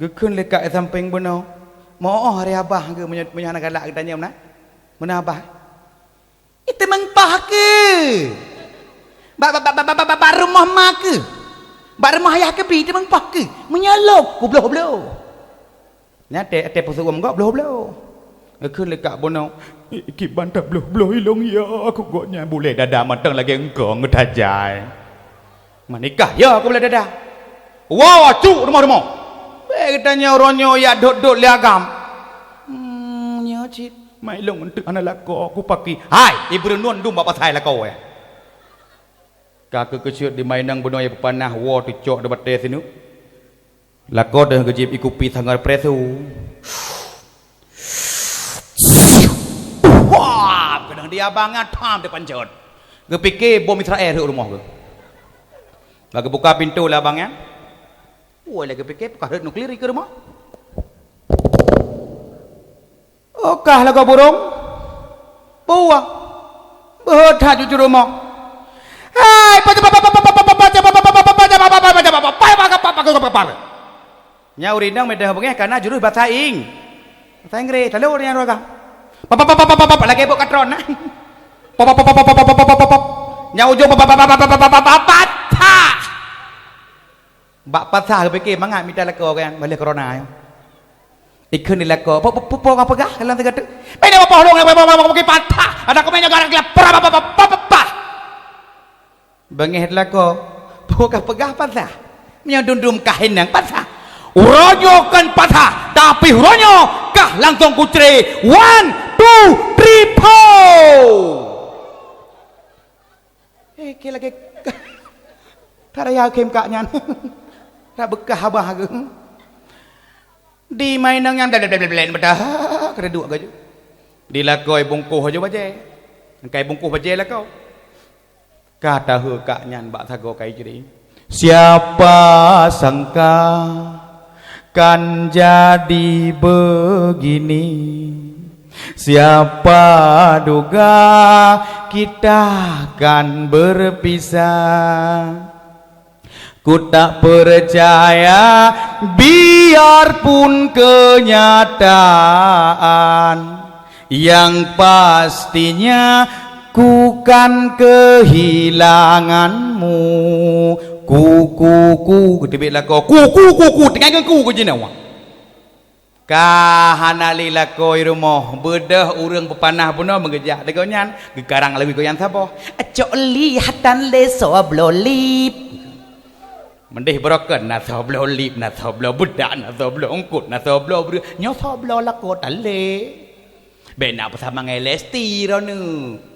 Geukheun lé kak sampéng bunoe, "Meu-oh aré abah keuh meunyoe, meunyoe hana galak geutanyong na?" "Meunan abah?" "Iteumeung poh keuh? Bak, bak, bak rumoh ma keuh? Bak rumoh ayah keuh bi iteumeung poh keuh? Meunyoe lôn, kubloh-bloh." Nyan até, até peusuwom gob bloh-bloh. Geukheun lé kak bunoe, "Kiban tabloh-bloh ilôn ya keu gobnyan, bulèe dada mantong lagèe eungkong tajai." "Meunikah ya keu bulèe dada?" "Woe, cuk rumoh-rumoh. Bèk geutanyoe uroe nyoe jak dot-dot lé agam." "Hmm, nyoe cit." "Mai lôn eunteuk hana lakoe kupaké." "Hai, ibreunon dum bak pasai lakoe, eh." Ka keukeuseut di mainang bunoe nyang peupanah woe teucok di batèe sineuk. Lakoe deuh geujieb ié kupi sangar presu. Wah, keunong di abang nyan tham teupancot. Geupiké bom Israel rhot rumoh geuh. Bak geubuka pintoe lé abang nyan. Woi, lé geupiké peue ka rhot nuklir ikeue rumoh. Oh, kah lagoe burông? Peue? Beuhot that cucu rumoh. Hai, nya ureueng inong meudah beungéh kana jurus basa Ing-, basa Inggris. Lalu ureueng nyan roh ka. Lagèe bot katron na. Nya ujong patah. Bak pasah geupiké mangat mita lakoe kan, baleh corona nyoe. Ikheun di lakoe, "Po, po, po, po ka peugah dalam sigoe teuk?" "Beda poh lôn, poh, poh, poh, poh, patah. Ada keumeung nyoe gara-gara pra, pa, pa, pa, pa, pa." Beungéh di lakoe, Peue ka peugah pasah? Meunyoe dum-dum ka inong pasah. Uroe nyoe kon pasah, tapi uroe nyoe kah langsong kucre. One, two, three, four. Eh, keu lagèe ka raya khem kak nyan. Dak beukah abah geuh. Di mainang nyan blèt, blèt, blèt, blèt, meudah, keureuduk geuh. Dilakôi bungkôh aju bajèe. Angkai bungkôh bajèe lakoe. Ka taheu kak nyan bak sagoe kai jri. Siapa sangka kan jadi begini. Siapa duga kita kan berpisah. Ku tak percaya biarpun kenyataan. Yang pastinya ku kan kehilanganmu. Ku, ku, ku, geuteubiet lakoe. Ku, ku, ku, ku, tinggai ngon ku, ku jinoe. Ka hana lé lakoe rumoh, beudôh ureueng peupanah bunoe meugeujak. Deungon nyan, geukarang lagu goyang saboh. Cok lihatan lé soe bloe lip. Meudeh broken na soe bloe lip, na soe bloe beudak, na soe bloe eungkôt, na soe bloe breueh, nyoe soe bloe lakoe talé. Bèk na peusaman ngon Lesti droeneuh.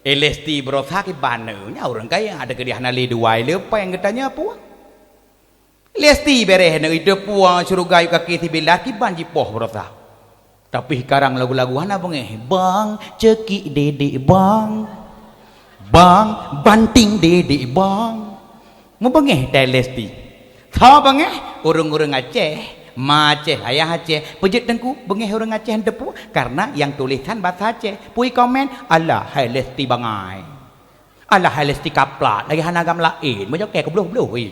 Eh, Lesti beurasa kiban neuh, nyan ureueng kaya, ada keudeh hana lé dua le péng geutanyoe puang. Lesti bereh neuh, iteupue syeuruga yue kaki sibilat kiban jipoh beurasa. Tapi sekarang lagu-lagu hana beungèh. Bang, cekik dedek bang. Bang, banting dedek bang. Meubeungèh tai Lesti. Soe beungèh? Ureueng-ureueng Aceh. Ma Aceh, ayah Aceh. Peue jeuet teungku beungèh ureueng Aceh teupeu? Karena nyang tulésan bahasa Aceh. Peue komen? Alah hai Lesti bangai. Alah hai Lesti kaplat. Lagèe hana agam laén. Meujokèe keubloh-bloh, eh.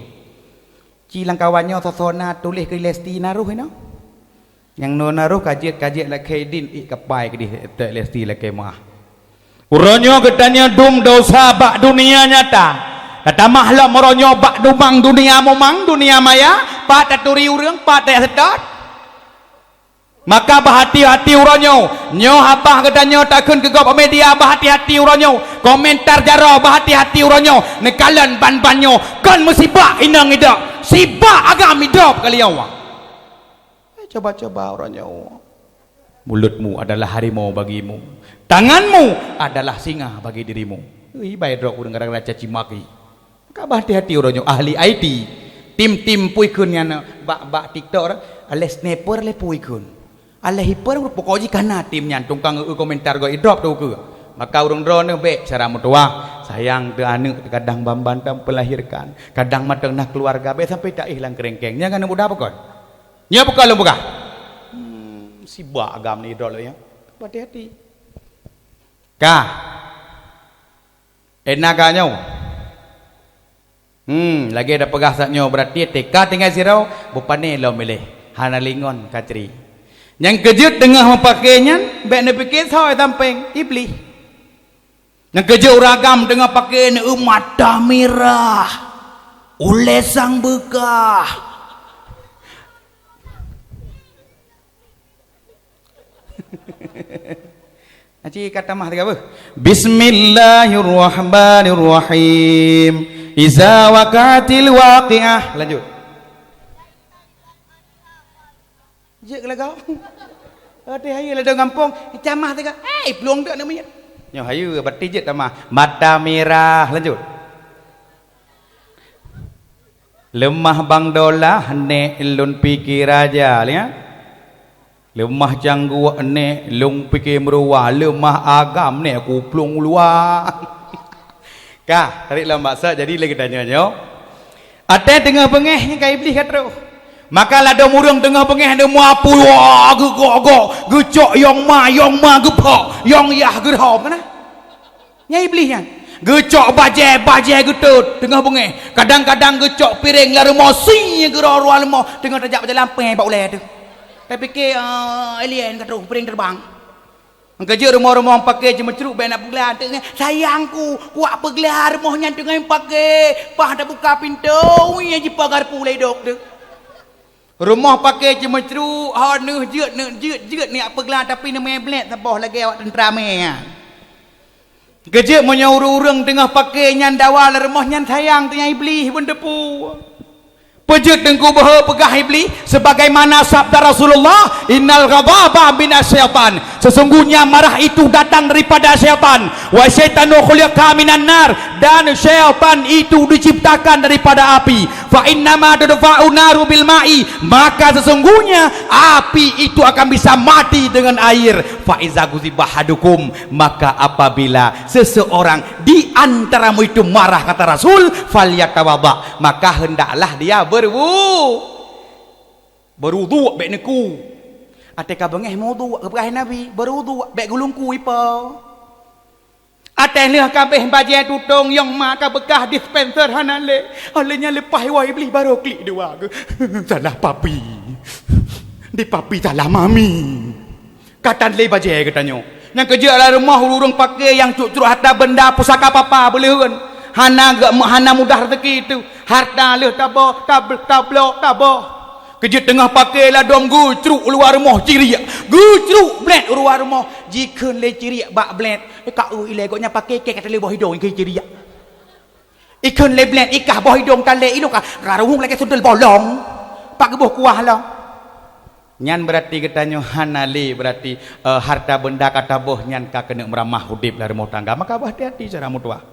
Ci lam kawan nyoe soe-soe na tuléh keu Lesti na roh inoe. Nyang nyoe na roh ka jeuet, ka jeuet lakèe idin, ék kapai keudeh teuk Lesti lakèe meuah. Uroe nyoe geutanyoe dum desya bak dunia nyata. Tatamah lom uroe nyoe bak dumang dunia mumang, dunia maya, pat taturi ureueng, pat tajak seutôt. Maka beuhati-hati uroe nyoe. Nyoe haba geutanyoe takheun keu gob media, beuhati-hati uroe nyoe. Komentar jaroe, beuhati-hati uroe nyoe. Neukalon ban-ban nyoe. Kon meusibak inong idop, sibak agam idop kali nyoe. Eh, coba-coba uroe nyoe. Mulutmu adalah harimau bagimu. Tanganmu adalah singa bagi dirimu. Ih, bai droe ureueng gara-gara caci maki. Ka bah hati-hati uroe nyoe ahli I T. Tim-tim pui kheun nyan bak, bak TikTok, alah sniper lé pui kheun. Alah hiper pokok jih kana tim nyan tukang eu komentar gob idrop tu ke. Maka ureueng droeneuh bèk cara meutuwah. Sayang teu aneuk kadang ban-ban tam peulahirkan. Kadang mantong na keuluwarga bèk sampai taéh lam keurengkeng. Nyan kan mudah pakon. Nyan bukan lôn peugah. Hmm, sibak agam ni idrop lé nyan. Hati-hati. Ka. Ena ka nyoe. Hmm, lagèe tapeugah sak nyoe, berarti T K tinggai sidroe, beupané lom ilèe. Hana lingon ka cri. Nyang keujeuet teungoh meupaké nyan, bèk neupike soe sampéng, Iblih. Nyang keujeuet ureueng agam teungoh paké neu mata mirah, ulèe sang beukah. Aci ka tamah teuka beuh. Bismillahirrahmanirrahim. Iza waqa'atil waqi'ah. Lanjut. Jeuet keu lagau. Watèe hayeue ladôm gampông, tamah teuka. Eh, plueng dek aneuk miet. Nyoe hayeue, baté jeuet tamah. Mata mirah. Lanjut. Leumah bang dolah nèk lôn pike raja, lihat. Leumah cangguek nèk lôn pike meuruwa, leumah agam nèk kuplueng luwa. Ka, tarék lom bak sat, jadi lé geutanyoe nyoe. Watèe teungoh beungèh nyan ka Iblih ka troh. Maka ladôm ureueng teungoh beungèh neumeuapu, wah, geugok-gok, geucok yong ma, yong ma geupok, yong yah geurhom, kana? Nyan Iblih nyan. Geucok bajèe, bajèe geutot teungoh beungèh. Kadang-kadang geucok piréng lam rumoh, si geurô ruang rumoh, teungoh tajak beujalan péng bak ulèe teuh. Tapike, eh, alien ka troh, piréng terbang. Nyang keujeuet rumoh-rumoh paké ceumeucruk bèk na peuglah, teungoh sayangku, kuak peuglah rumoh nyan teungoh paké, paih tabuka pintoe, ui, jipagar pulai dok teuh. Rumoh paké ceumeucruk, ho neuh jeuet, neuh jeuet, jeuet neujak peuglah, tapi neumè blèt saboh lagèe awak teuntra mè nyan. Keujeuet meunyoe ureuëng-ureuëng teungoh paké nyan dawa lam rumoh nyan sayang teuh nyan Iblih beunteupeu. Peujeuet teungku beuhe peugah Iblih, sebagaimana sabda Rasulullah, "Innal ghadaba minasyaitan." Sesungguhnya marah itu datang daripada syaitan. "Wa syaitanu khuliqa minan nar," dan syaitan itu diciptakan daripada api. "Fa innama tudfa'u naru bil ma'i," maka sesungguhnya api itu akan bisa mati dengan air. "Fa iza ghadiba ahadukum," maka apabila seseorang di antaramu itu marah, kata Rasul, "falyatawadha," maka hendaklah dia berwu-, berwudhu, bék neuku. Até ka beungéh meuwudhu, geupeugah Nabi, berwudhu, bék geulungku ipo. Até lheueh ka abéh bajée tutong, yong ma ka beukah, dispenser hana lé. Óh lheueh nyan leupah iwoe Iblih barô klik dua geuh. Salah papi. Di papi salah mami. Ka tan lé bajée geutanyoe. Nyang keujeuet lam rumoh ureuëng paké nyang cuk-cuk harta benda pusaka papa beuleuheun. Hana ge-, hana mudah rezeki teuh. Harta lheueh taboh, tab-, tabloe, taboh. Keujeuet teungoh paké ladôm geucruk luwa rumoh ciriek. Geucruk blét luwa rumoh. Jikheun lé ciriek bak blét. Eh, ka eu ilée gobnyan paké kée ka talé boh idong ikheun ciriek. Ikheun lé blét ikah boh idong talé ilong ka, ka ruhueng lagée sundel bolong. Pak geuboh kuah lom. Nyan berarti geutanyoe hana lé berarti, eh, harta benda ka taboh nyan ka keuneuk meuramah udeb lam rumoh tangga. Maka bah hati-hati cara meutuah.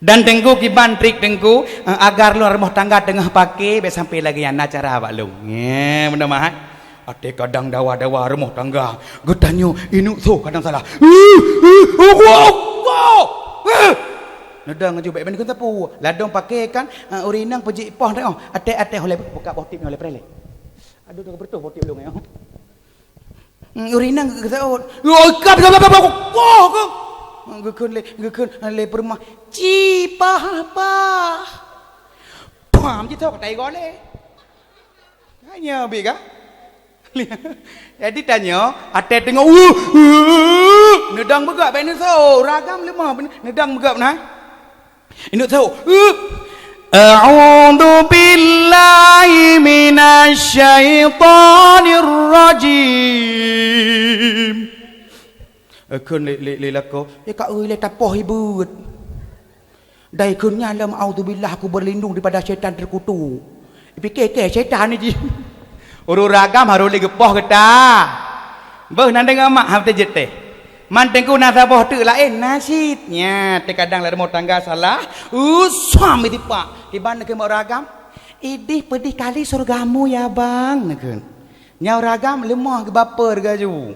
Dan teungku kiban trik teungku, eh, agar lôn rumoh tangga teungoh paké bék sampai lagée nyan na cara bak lôn. Nge, beuna mahat. Até kadang dawa-dawa rumoh tangga, geutanyoe ineuk soe kadang salah. Uh, uh, Allah, Allah. Uh. Neudong aju bék ban keu sapeue. Ladôm paké kan, eh, ureuëng inong peujeuet poh teuh. Até-até holé buka boh tip nyoe lé prélé. Aduh, dah bertuh boh tip lôn nyoe. Hmm, ureuëng inong geuseuôt. Yo, ikab, ikab, ikab, ikab, Allah, Allah. Geukheun lé, geukheun lé peureumah. Cipah-pah. Pam jitôk tai golé. Hanya bit ka? Jadi tanyoe, até teungoh, "Uh, uh, uh," neudong beugak, bék neuseuôt, ragam leumah, neudong beugak na. Inok seuôt, "Uh, a'udzu billahi minasy syaithanir rajim." Eukheun lé, lé, lé lakoe, "Eh, ka eu ilée tapoh ibeut." Dai kheun nyan lom, "A'udzubillah, aku berlindung daripada syaitan terkutuk." Ipike-ke syaitan ni jih. Ureuëng ragam harôh lé geupoh geuta. Beuh nan deungoe mak, ha, teuh jeuet teh. Man teungku na saboh teuk laén, na cit. Nya, terkadang lam rumoh tangga salah. Usam itipak. Kiban keu mak ragam. "Idih pedih kali surgamu ya, Bang," neukheun. Nyang ragam leumoh geubaper gaju.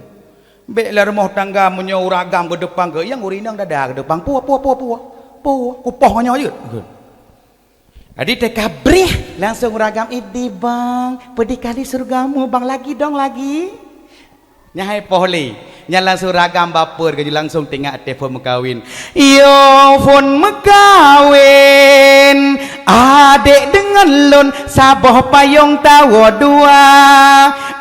Bék lam rumoh tangga meunyoe ureuëng agam geudeupang keu nyang ureuëng inong dada geudeupang, "Puwoe, puwoe, puwoe, puwoe. Puwoe, kupoh ngon nyoe jeuet." Jadi teuka brih langsung ureuëng agam, "Idih bang, pedih kali surgamu bang, lagi dong lagi." Nyan hai poh lé. Nyan langsung ureuëng agam baper gaju langsung teuingat até phon meukawen. Yo phon meukawen, adék deungon lôn saboh payong tawoe dua.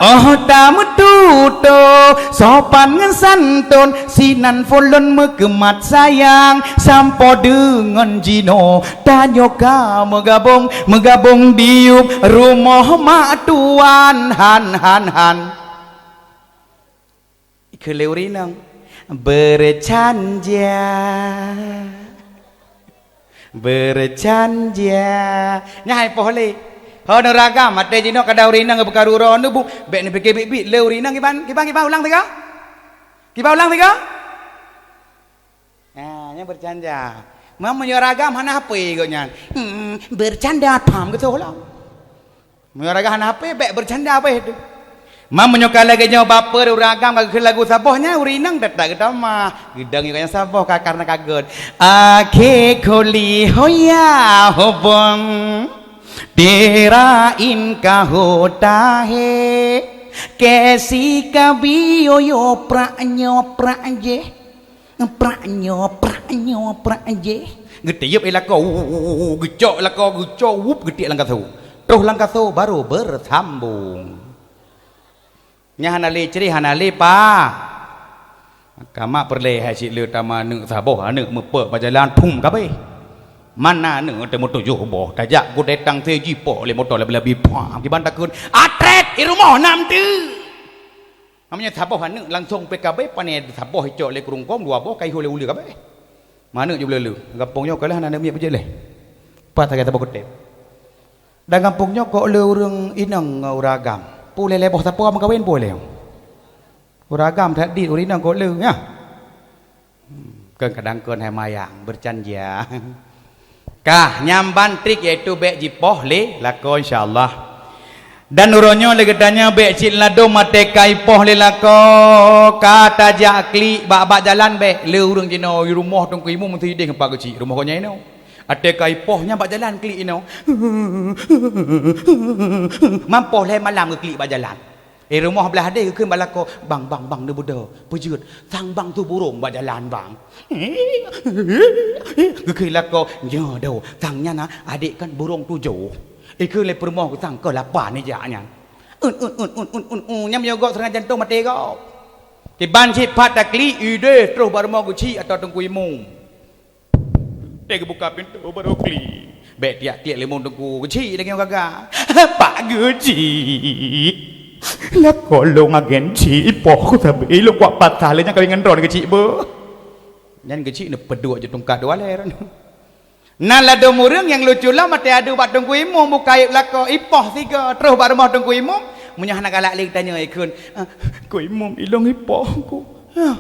Óh tameututoe sopan ngon santôn, sinan phon lôn meukeumat sayang. Sampoe deungon jinoe tanyoe ka meugabong, meugabong diyueb rumoh mak tuan. Han, han, han. Keu lé ureuëng inong, "Bercanda, bercanda." Nyan hai poh lé. Ho neu ragam, até jinoe kada ureuëng inong geupeugah uroe neu bu, bék neupike biet-biet lé ureuëng inong kiban, kiban, kiban ulang tiga. Kiban ulang tiga. Nah, nyan bercanda. Mam meunyoe ragam hana hapé gobnyan. Hmm, bercanda tham geutoh lah. Meunyoe ragam hana hapé, bék bercanda abéh teuh. Mam meunyoe ka lagée nyoe baper ureuëng agam ka geukheun lagu saboh nyan, ureuëng inong that-that geutamah. Geudong nyoe nyang saboh ka karna kaget. Akhé kholi hoya hobong, tera in ka hota he, kesi kabi yoyo prak nyo prak jeh. Prak nyo, prak nyo, prak jeh. Geutiep i lakoe, wu, wu, wu, wu, geucok i lakoe, geucok, wup, geutiek lam kaso. Troh lam kaso, baru bersambung. Nyan hana lé cre, hana lé pa. Kamak peureulée hai cit le tama aneuk saboh, aneuk meupeuek bak jalan, phum kabeh. Mana aneuk teumeutujôh boh, tajak gudée tang se jipo lé moto labi-labi, pah, kiban takheun, "Atret, i rumoh nam teu." Namanya saboh aneuk langsung P K B, pane saboh icok lé keurungkong, dua boh kai hule-hule kabeh. Manök jeuet beuleu-leu. Gampông nyoe ka lheueh hana aneuk miet beujeuet lé. Pat sagai saboh kuteb. Dan gampông nyoe kok le ureuëng inong ngon ureuëng agam. Pue lé lhée boh sapeue meukawen pue lé. Ureuëng agam that dit ureuëng inong kok le, ya. Hmm, kan kadang kon hai mayang bercanja. Kah nyang ban trik yaitu bék jipoh lé lakoe, insya-Allah. Dan uroe nyoe lé geutanyoe bék cit ladom até ka ipoh lé lakoe, ka tajak klik bak-bak jalan bék. Le ureuëng jinoe i rumoh Teungku Imum meusideh ngon pak geuchik rumoh gobnyan inoe. Até ka ipoh nyan bak jalan klik inoe. Mampoh lhée malam geuklik bak jalan. Eh, rumoh blah deh geukheun bak lakoe, "Bang, bang, bang, neubeudôh, peujeuet, sang bang tu burông bak jalan, bang." Geukheun lakoe, "Nyoe do, sang nyan na, adek kan burông tujoh." Ikheun lé peurumoh geusang keu lapan ijak nyan. Un, un, un, un, un, un, un, nyan meunyoe gob serangan jantong maté gob. Kiban cit pat taklik, ideh troh bak rumoh geuchik atau Teungku Imum. Teuh geubuka pintoe barô klik. Bék tiak-tiak limong teungku geuchik lagée gaga. Pak geuchik. Lakoe lôn agen chik ipoh ku sabe lôn kuak patah lé nyang kawin ngon droe geuchik beuh. Nyan geuchik neupeuduek ju tungkat dua lé. Nan ladom ureuëng nyang lucu lom até adu bak Teungku Imum buka aib lakoe ipoh sigoe troh bak rumoh Teungku Imum. Meunyoe hana galak lé tanyoe ikheun, "Ah, Ku Imum ilong ipoh ku." Ah.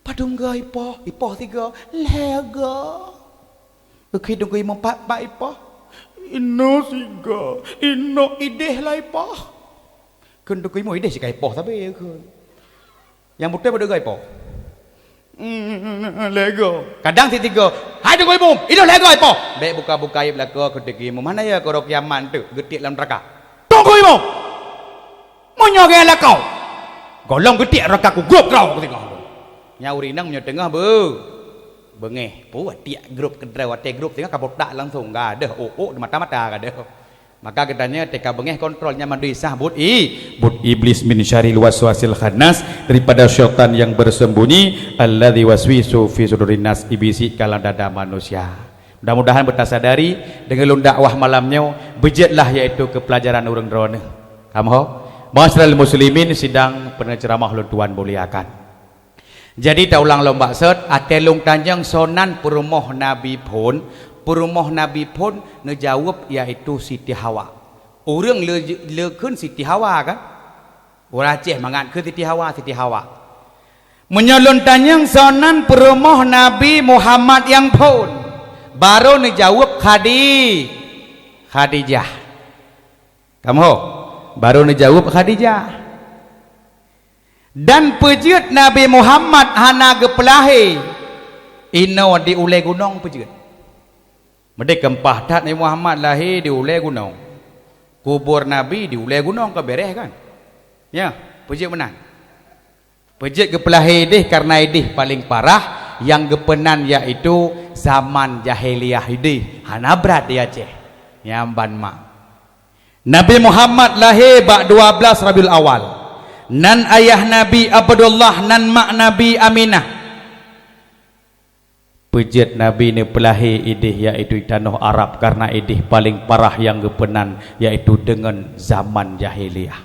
Padum goe ipoh, ipoh sigoe, lhée goe. Geukheun Teungku Imum pat-pat ipoh. Inoe sigoe, inoe ideh lah ipoh. Kheun Teungku Imum ideh sikai ipoh sabe kheun. Nyang beutôi padum goe ipoh. Hmm, lhée goe. Kadang si tiga. Hai Teungku Imum, inoe lhée goe ipoh. Bék buka-buka aib lakoe keu Teungku Imum. Hana ya keu roh kiamat teuk geutiek lam neuraka. Teungku Imum. Meunyoe gaya lakoe, golom geutiek raka ku grob keu droe singoh. Nyan ureuëng inong meunyoe teungoh beu, beungéh, pue tiek grob keu droe, watée grob singoh ka botak langsong, gadôh ôk-ôk di mata-mata gadôh. Maka geutanyoe teuka beungéh kontrol nyan mandum sah buet i, buet iblis min syarril waswasil khannas, daripada syaitan yang bersembunyi, alladzi waswisu fi sudurin nas, ibisi ka lam dada manusia. Mudah-mudahan beutasadari deungon lôn dakwah malam nyoe, beujeuetlah yaitu keu peulajaran ureuëng droeneuh. Kamoe, ma'asyiral muslimin sidang peuneuceramah lôn tuan muliakan. Jadi taulang lom bak sot, até lôn tanyong soe nan peurumoh Nabi phon, peurumoh Nabi phon neujaweueb yaitu Siti Hawa. Ureuëng le, le kheun Siti Hawa kan? Ureuëng Aceh mangat kheun Siti Hawa, Siti Hawa. Meunyoe lôn tanyong soe nan peurumoh Nabi Muhammad nyang phon, barô neujaweueb Khadi-, Khadijah. Kamoe, barô neujaweueb Khadijah. Dan peujeuet Nabi Muhammad hana geupeulahé inoe di ulée gunong peujeuet. Meudeh keumpah that Nabi Muhammad lahé di ulée gunong. Kubur Nabi di ulée gunong ka bereh kan? Ya, peujeuet meunan. Peujeuet geupeulahé ideh kareuna ideh paleng parah nyang geupeunan yaitu zaman jahiliyah ideh. Hana brat di Aceh. Nyang ban mak. Nabi Muhammad lahé bak dua belas Rabiul Awal. Nan ayah Nabi Abdullah, nan mak Nabi Aminah. Peujeuet Nabi neupeulahé ideh yaitu di tanoh Arab kareuna ideh paleng parah nyang geupeunan yaitu deungon zaman jahiliyah.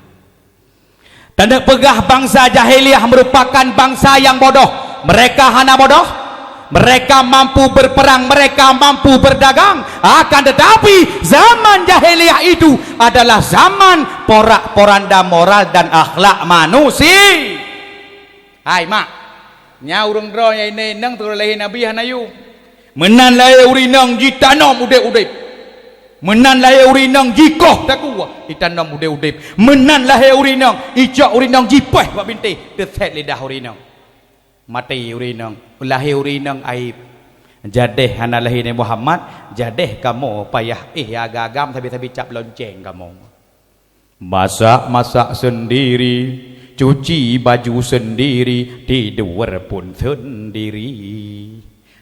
Tanda peugah bansa jahiliyah merupakan bansa nyang bodoh. Mereka hana bodoh. Mereka mampu berperang, mereka mampu berdagang. Akan tetapi, zaman jahiliyah itu adalah zaman porak-poranda moral dan akhlak manusia. Hai mak, nyan ureuëng droe nyang inong teungoh lahé Nabi hana yum. Meunan lahé ureuëng inong jitanom udeb-udeb. Meunan lahé ureuëng inong jikoh takue, jitanom udeb-udeb. Meunan lahé ureuëng inong, icok ureuëng inong jipoh bak bintéh, teuset lidah ureuëng inong. Maté ureuëng inong, lahé ureuëng inong aib. Jadeh hana lahé Nabi Muhammad, jadeh kamoe payah éh agam-agam sabe-sabe cap lonceng kamoe. Masak-masak sendiri, cuci baju sendiri, tidur pun sendiri.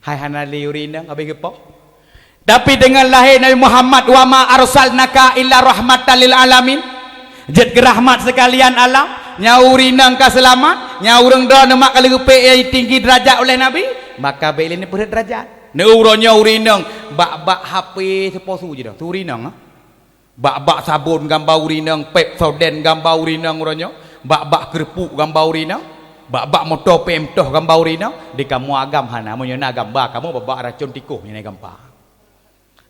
Hai hana lé ureuëng inong habéh geupoh. Tapi deungon lahé Nabi Muhammad, "Wa ma arsalnaka illa rahmatan lil alamin." Jeuet keu rahmat seukalian alam, nyan ureuëng inong ka seulamat, nyan ureuëng droeneuh mak ka lheueh geupeuék nyang tinggi deurajat uleh Nabi, maka bék lé neupeureuet deurajat. Neu uroe nyoe ureuëng inong bak-bak H P sipoh su jih dah, su ureuëng inong, ha? Bak-bak sabon gamba ureuëng inong, Pepsodent gamba ureuëng inong uroe nyoe, bak-bak keureupuk gamba ureuëng inong. Bak-bak moto peuem toh gamba ureueng inong, di kamoe agam hana, meunyoe na gamba kamoe bak-bak racon tikoh nyan gamba.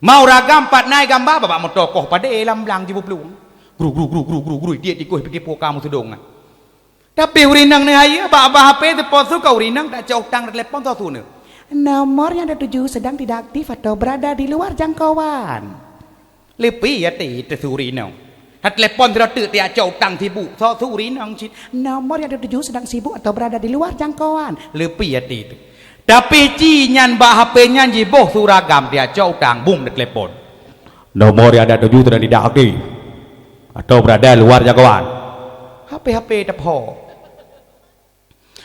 Mau ragam pat na gamba, bak-bak moto koh padé lam blang jibeuplung. Gru, gru, gru, gru, gru, gru, tiek tikoh pike po kamoe tudong. Tapi ureueng inong neuh hayeue, bak-bak H P teupeu su ka ureueng inong tacok utang telepon soe su neuh. Nomor yang dituju sedang tidak aktif atau berada di luar jangkauan. Leupie até teuh su ureueng inong. Tatelepon sidroe teuk tiak cok utang sibuk, soe su ureueng inong cit. Nomor yang dituju sedang sibuk atau berada di luar jangkauan. Leupie até teuh. Tapi ci nyan bak H P nyan jiboh su ragam tiak cok utang, bum tatelepon. Nomor yang anda tuju sedang tidak aktif atau berada luar jangkauan. H P-H P teupoh.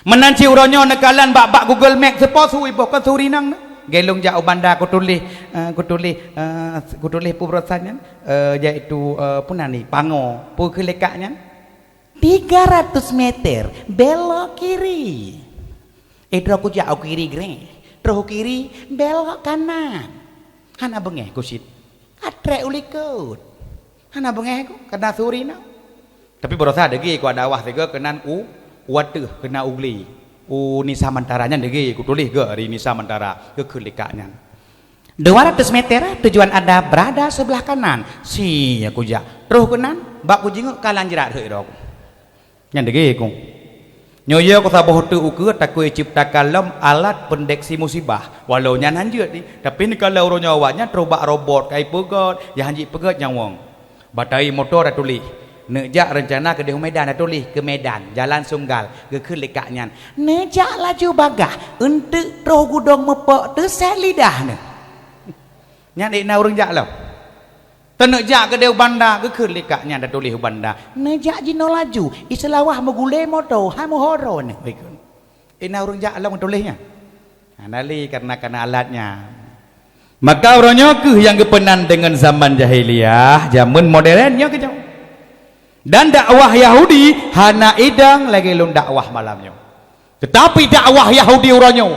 Meunan cit uroe nyoe neukalon bak, bak Google Map, soe po su iboh, kon su ureueng inong. Geuh lôn jak u Banda kutuléh, eh, kutuléh, eh, kutuléh peue barosan nyan, eh, yaitu, eh, peue nan ni, pango, peue kheun lé kak nyan? Tiga ratus meter, belok kiri. Eh, droe kujak u kiri greh, troh u kiri, belok kanan. Hana beungéh ku cit. Ka trek u likot. Hana beungéh ku, kana su ureueng inong. Tapi barosa deungoe ku dakwah sigoe keunan u, u ateueh keunan u glé. U Nisa Mantara nyan deungoe ku tuléh geuh di Nisa Mantara, geukheun lé kak nyan. Dua ratus meter, tujuan Anda berada sebelah kanan. Si kujak. Troh keunan, bak kujingeuk ka lam jrat heuet droe. Nyan deungoe ku. Nyoe yö ku saboh teuk ukeue takue ciptakan lom alat pendeteksi musibah. Walau nyan hanjeuet ni, tapi neukalon uroe nyoe awaknyan troh bak robot ka ipeugöt, nyang hanjeuet peugöt nyang wong. Bak tahi moto tatuléh, neuk jak reuncana keudeh u Medan, tatuléh keu Medan, jalan sunggal, geukheun lé kak nyan. Neujak laju bagaih, eunteuk troh gudong meupok teusét lidah neuh. Nyan ék na ureueng jak lom. Teuneuk jak keudeh u Banda, geukheun lé kak nyan tatuléh u Banda. Neujak jinoe laju, i Seulawah meugulée moto, hai meuho droeneuh. Ék na ureueng jak lom tuléh nyan. Hana lé, karena, karena alat nyan. Maka uroe nyoe kheueh nyang geupeunan deungon zaman jahiliyah, jameun modern nyoe keunyoe. Dan dakwah Yahudi hana idang lagée lôn dakwah malam nyoe. Tetapi dakwah Yahudi uroe nyoe,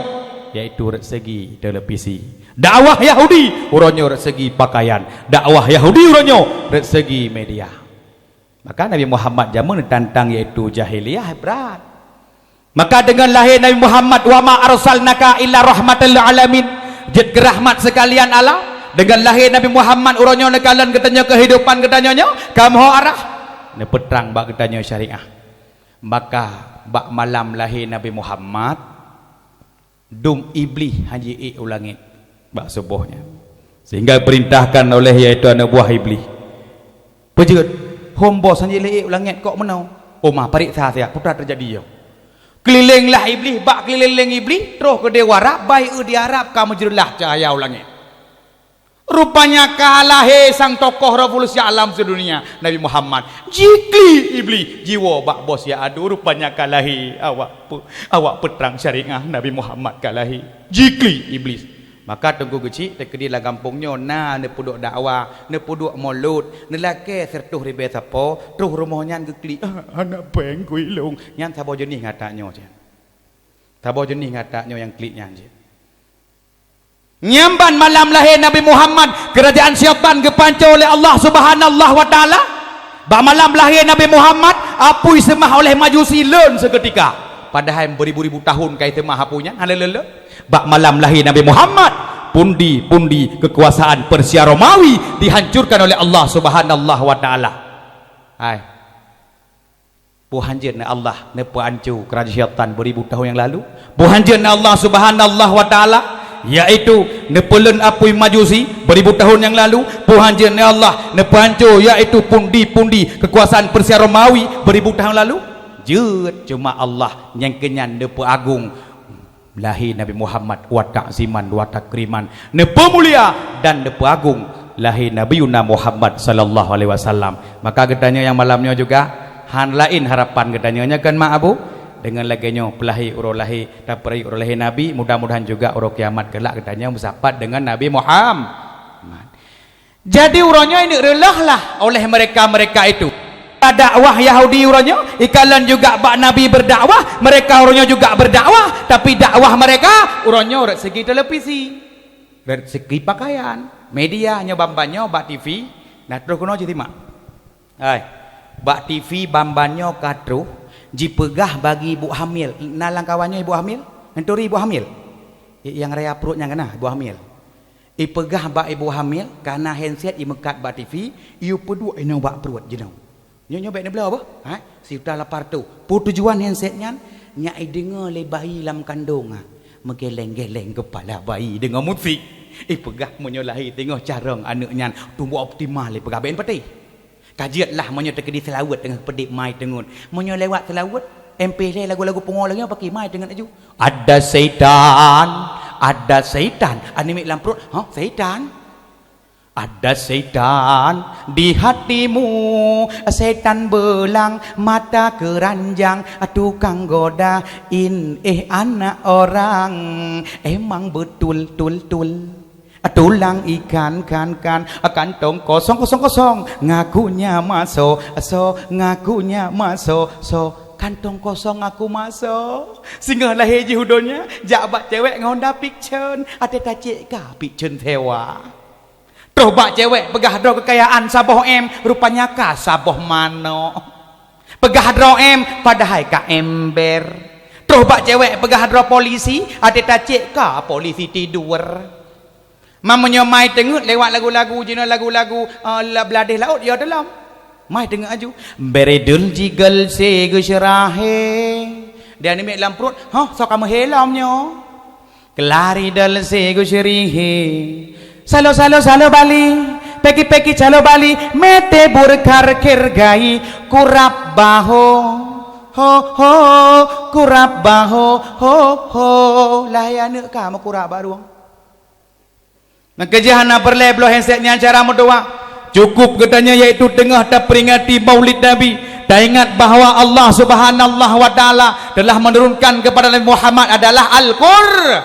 yaitu rot segi televisi. Dakwah Yahudi uroe nyoe rot segi pakaian. Dakwah Yahudi uroe nyoe rot segi media. Maka Nabi Muhammad jameun neutantang, yaitu jahiliyah, brat. Maka deungon lahé Nabi Muhammad, "Wa ma arsalnaka illa rahmatan lil alamin," jeuet keu rahmat seukalian alam. Deungon lahé Nabi Muhammad uroe nyoe neukalon geutanyoe keuhidupan geutanyoe nyoe, ka meuho arah, neupeutrang bak geutanyoe syariah. Maka bak malam lahé Nabi Muhammad, dum Iblih hana jiék u langét bak suboh nyan, sehingga geupeurintahkan oleh, yaitu aneuk buah Iblih, "Peujeuet, hom boh hana jiék u langét kok meunoe? Oma, pareksa siat peue teujadi nyoe." Keulileng lah Iblih, bak keulileng Iblih, troh keudeh u Arab, bayeue di Arab ka meujeulaih cahya u langét. Rupanya ka lahé sang tokoh revolusi alam sedunia, Nabi Muhammad. Jiklik Iblih, jiwoe bak boh siat adu, rupanya ka lahé. Awak pe-, awak peutrang syariah, Nabi Muhammad ka lahé. Jiklik Iblih. Maka Teungku Geuchik, teukeudi lam gampông nyoe na neupeuduek dakwah, neupeuduek mulod, neulakée sireutôh ribée sapo, troh rumoh nyan geuklik, "Ah, hana péng keu ilong." Nyan saboh jeunih ngon ata nyoe cit. Saboh jeunih ngon ata nyoe nyang klik nyan cit. Nyan ban malam lahé Nabi Muhammad, keurajaan syaitan geupanco lé Allah Subhanahu wa Taala. Bak malam lahé Nabi Muhammad, apui seumah oleh Majusi leuen seukeutika. Padahai beuribu-ribu tahun ka iseumah apui nyan, hana leuen-leuen. Bak malam lahé Nabi Muhammad, pundi-pundi keukuasaan Persia Romawi dihancurkan oleh Allah Subhanahu wa Taala. Hai. Peue hanjeuet na Allah neupeuanco keurajeuen syaitan beuribu tahun nyang lalu? Peue hanjeuet na Allah Subhanahu wa Taala, yaitu neupeuleuen apui Majusi beuribu tahun nyang lalu? Peue hanjeuet na Allah neupeuanco, yaitu pundi-pundi keukuasaan Persia Romawi beuribu tahun lalu? Jeuet, cuma Allah nyang keunyan neupeuagong lahé Nabi Muhammad, wa ta'ziman wa takriman, neupeumulia dan neupeuagong lahé Nabiyuna Muhammad sallallahu alaihi wasallam. Maka geutanyoe nyang malam nyoe juga, han laén harapan geutanyoe nyoe kan, mak abu? Deungon lagée nyoe peulahé uroe lahé, tapeurayeuk uroe lahé Nabi, mudah-mudahan juga uroe kiamat keulak geutanyoe meusapat deungon Nabi Muhammad. Jadi uroe nyoe neuk reuloh lah oleh mereka-mereka itu. Dakwah Yahudi uroe nyoe, ikalon juga bak Nabi berdakwah, mereka uroe nyoe juga berdakwah, tapi dakwah mereka uroe nyoe rot segi televisi, rot segi pakaian, media nyoe ban-ban nyoe bak T V, nah troh keunoe cit simak. Hai, bak T V ban-ban nyoe ka troh, Jipeugah bagi ibu hamil, na lam kawan nyoe ibu hamil? Neuturi ibu hamil? I-, nyang raya pruet nyang kana ibu hamil. Ipeugah bak ibu hamil, kana handset imeukat bak T V, iyue peuduek inoe bak pruet jinoe. Nyoe, nyoe bèk neubloe boh, ha? Sijuta lapan reutôh. Peue tujuan handset nyan? Nyak ideungoe lé bayi lam kandong, ha. Meugeleng-geleng keupala bayi deungoe musik. Ipeugah meunyoe lahé teungoh carông aneuk nyan, tuboh optimal ipeugah bèk patéh. Ka jeuet lah meunyoe teukeudi seulaweuet teungoh peudép mai teungeut. Meunyoe lewat seulaweuet, M P lhèe lagu-lagu pungo lagèe nyoe pakri mai teungeut laju. Ada setan, ada setan. Aneuk miet lam pruet, "Hah, setan?" Ada setan di hatimu, setan belang mata keranjang, tukang godain, eh, anak orang. Emang betul, tul, tul. Tulang ikan, kan, kan, kantong kosong, kosong, kosong, ngakunya maso, so, ngakunya maso, so, kantong kosong ngaku maso. Singoh lahé jih u donya, jak bak cewek ngon Honda Vixion, até tacek ka Vixion sewa. Troh bak cewek peugah droe keukayaan saboh M, rupanya ka saboh manok. Peugah droe M, padahai ka ember. Troh bak cewek peugah droe polisi, até tacek ka polisi tidur. Meunyoe mai teungeut lewat lagu-lagu, jinoe lagu-lagu, eh, la-, bladeh laôt, ya dalam. Mai teungeut aju. Beredul jigel se geusyerahe. Dan aneuk miet lam pruet, "Hah, soe ka meuhé lom nyoe?" Kelari dal se geusyerihe. Salo, salo, salo Bali. Peki, peki, calo Bali. Mete burkar kergai. Kurab baho. Ho, ho. Kurab baho. Ho, ho. Lahé aneuk ka meukurab bak rueng. Maka jih hana peureulèe bloe handset nyan cara meudoa. Cukup geutanyoe yaitu teungoh taperingati Maulid Nabi, taingat bahwa Allah Subhanahu wa Ta'ala telah menurunkan kepada Nabi Muhammad adalah Al-Qur-,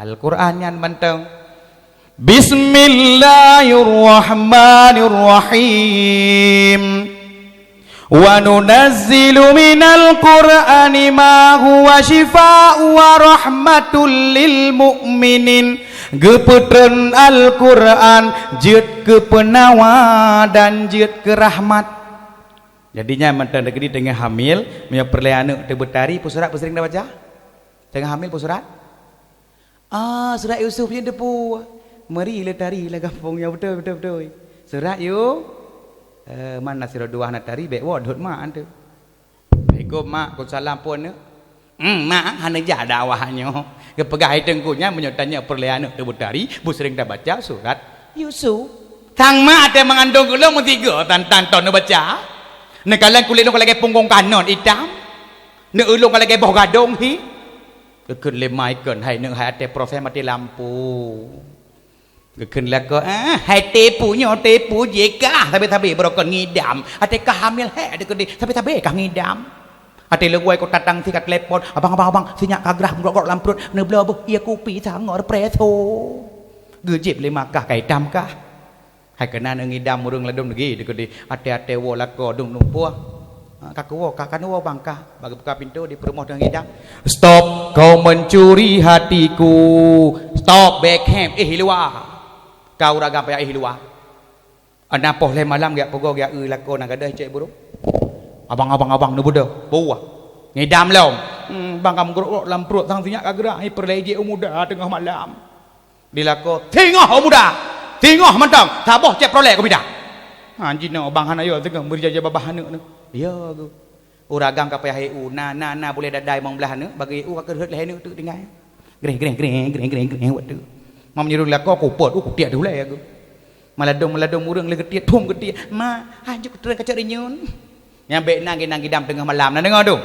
Al-Quran nyan mantong. Bismillahirrahmanirrahim. Wa nunazzilu minal Qur'ani ma huwa syifaa'u wa rahmatul lil mu'minin. Geupeutreun Al-Qur'an jeuet keu peunawa dan jeuet keu rahmat. Jadi nyan mantong teukeudi teungoh hamil, meunyoe peureulèe aneuk teubeutari, peue surat peuseuring tabaca? Teungoh hamil peue surat? Ah, surat Yusuf nyan teupeu. Meuri lé tari lam gampông nyoe, beutôi, beutôi, beutôi. Surat Yu-, eh, mana sidroe dua hana tari, bèk woe dot mak tu. Assalamualaikum mak, waalaikumsalam pun tu. Hmm, mak, hana jak dakwah nyoe. Geupeugah hai teungku nyan meunyoe tanyoe peureulèe aneuk teubeutari, beuseuring tabaca surat Yusuf. Sang mak até meungandong keu lôn meusigoe tan-tan ton neubaca. Neukalon kulét lôn ka lagèe punggong kanot itam. Neueu lôn ka lagèe boh gadong hi. Geukheun lé ma ikon, hai neuk hai até proses maté lampu. Geukheun lakoe, "Ah, hai teupeu nyoe, teupeu jih kah, sabe-sabe barokon ngidam. Até kah hamil hèk até keudeh, sabe-sabe kah ngidam." Até leuwai kota tang si ka telepon, "Abang, abang, abang, sinyak ka grah meugrok-grok lam pruet, neubloe beuh ie kupi sangor preso." Geujép lé ma kah, ka itam kah. Hai keunan ngidam ureueng ladôm lagèe teukeudi, até-até woe lakoe dum lumpuh. Ha, ka kuwoe, ka, ka neuwoe bang kah, bagi buka pintoe di peurumoh teungoh ngidam. "Stop, kau mencuri hatiku. Stop, bèk hèb, éh luwa. Kau ureueng agam payah éh luwa." Ana poh lhèe malam geujak peugoe geujak eu lakoe na gadôh cèk burông. "Abang, abang, abang, neubeudôh, beuwah. Ngidam lom." Hmm, bang ka meugrok-grok lam pruet sang sinyak ka grah, hai peureulèe jih u muda teungoh malam. Di lakoe, "Singoh, oh muda! Singoh mantong! Saboh cèk peureulèe kumita!" Ha, jinoe bang hana yo teungoh meuri jaja babah aneuk nyoe. Yo, gu. Ureueng agam ka payah éh u, na, na, na bulèe dadai mong blah aneuk, bagi éh u ka keureuhot lhèe aneuk teuk tinggai. Greng, greng, greng, greng, greng, greng, waktu. Mam nyuruh lakoe kupot, uh, kutiek deh ulèe, gu. Maladôm-maladôm ureueng lé geutiek, thom geutiek. "Ma, hanjeuet kuteureun kacok rinyun." Nyang bèk na geunan gidam teungoh malam, na deungoe tu?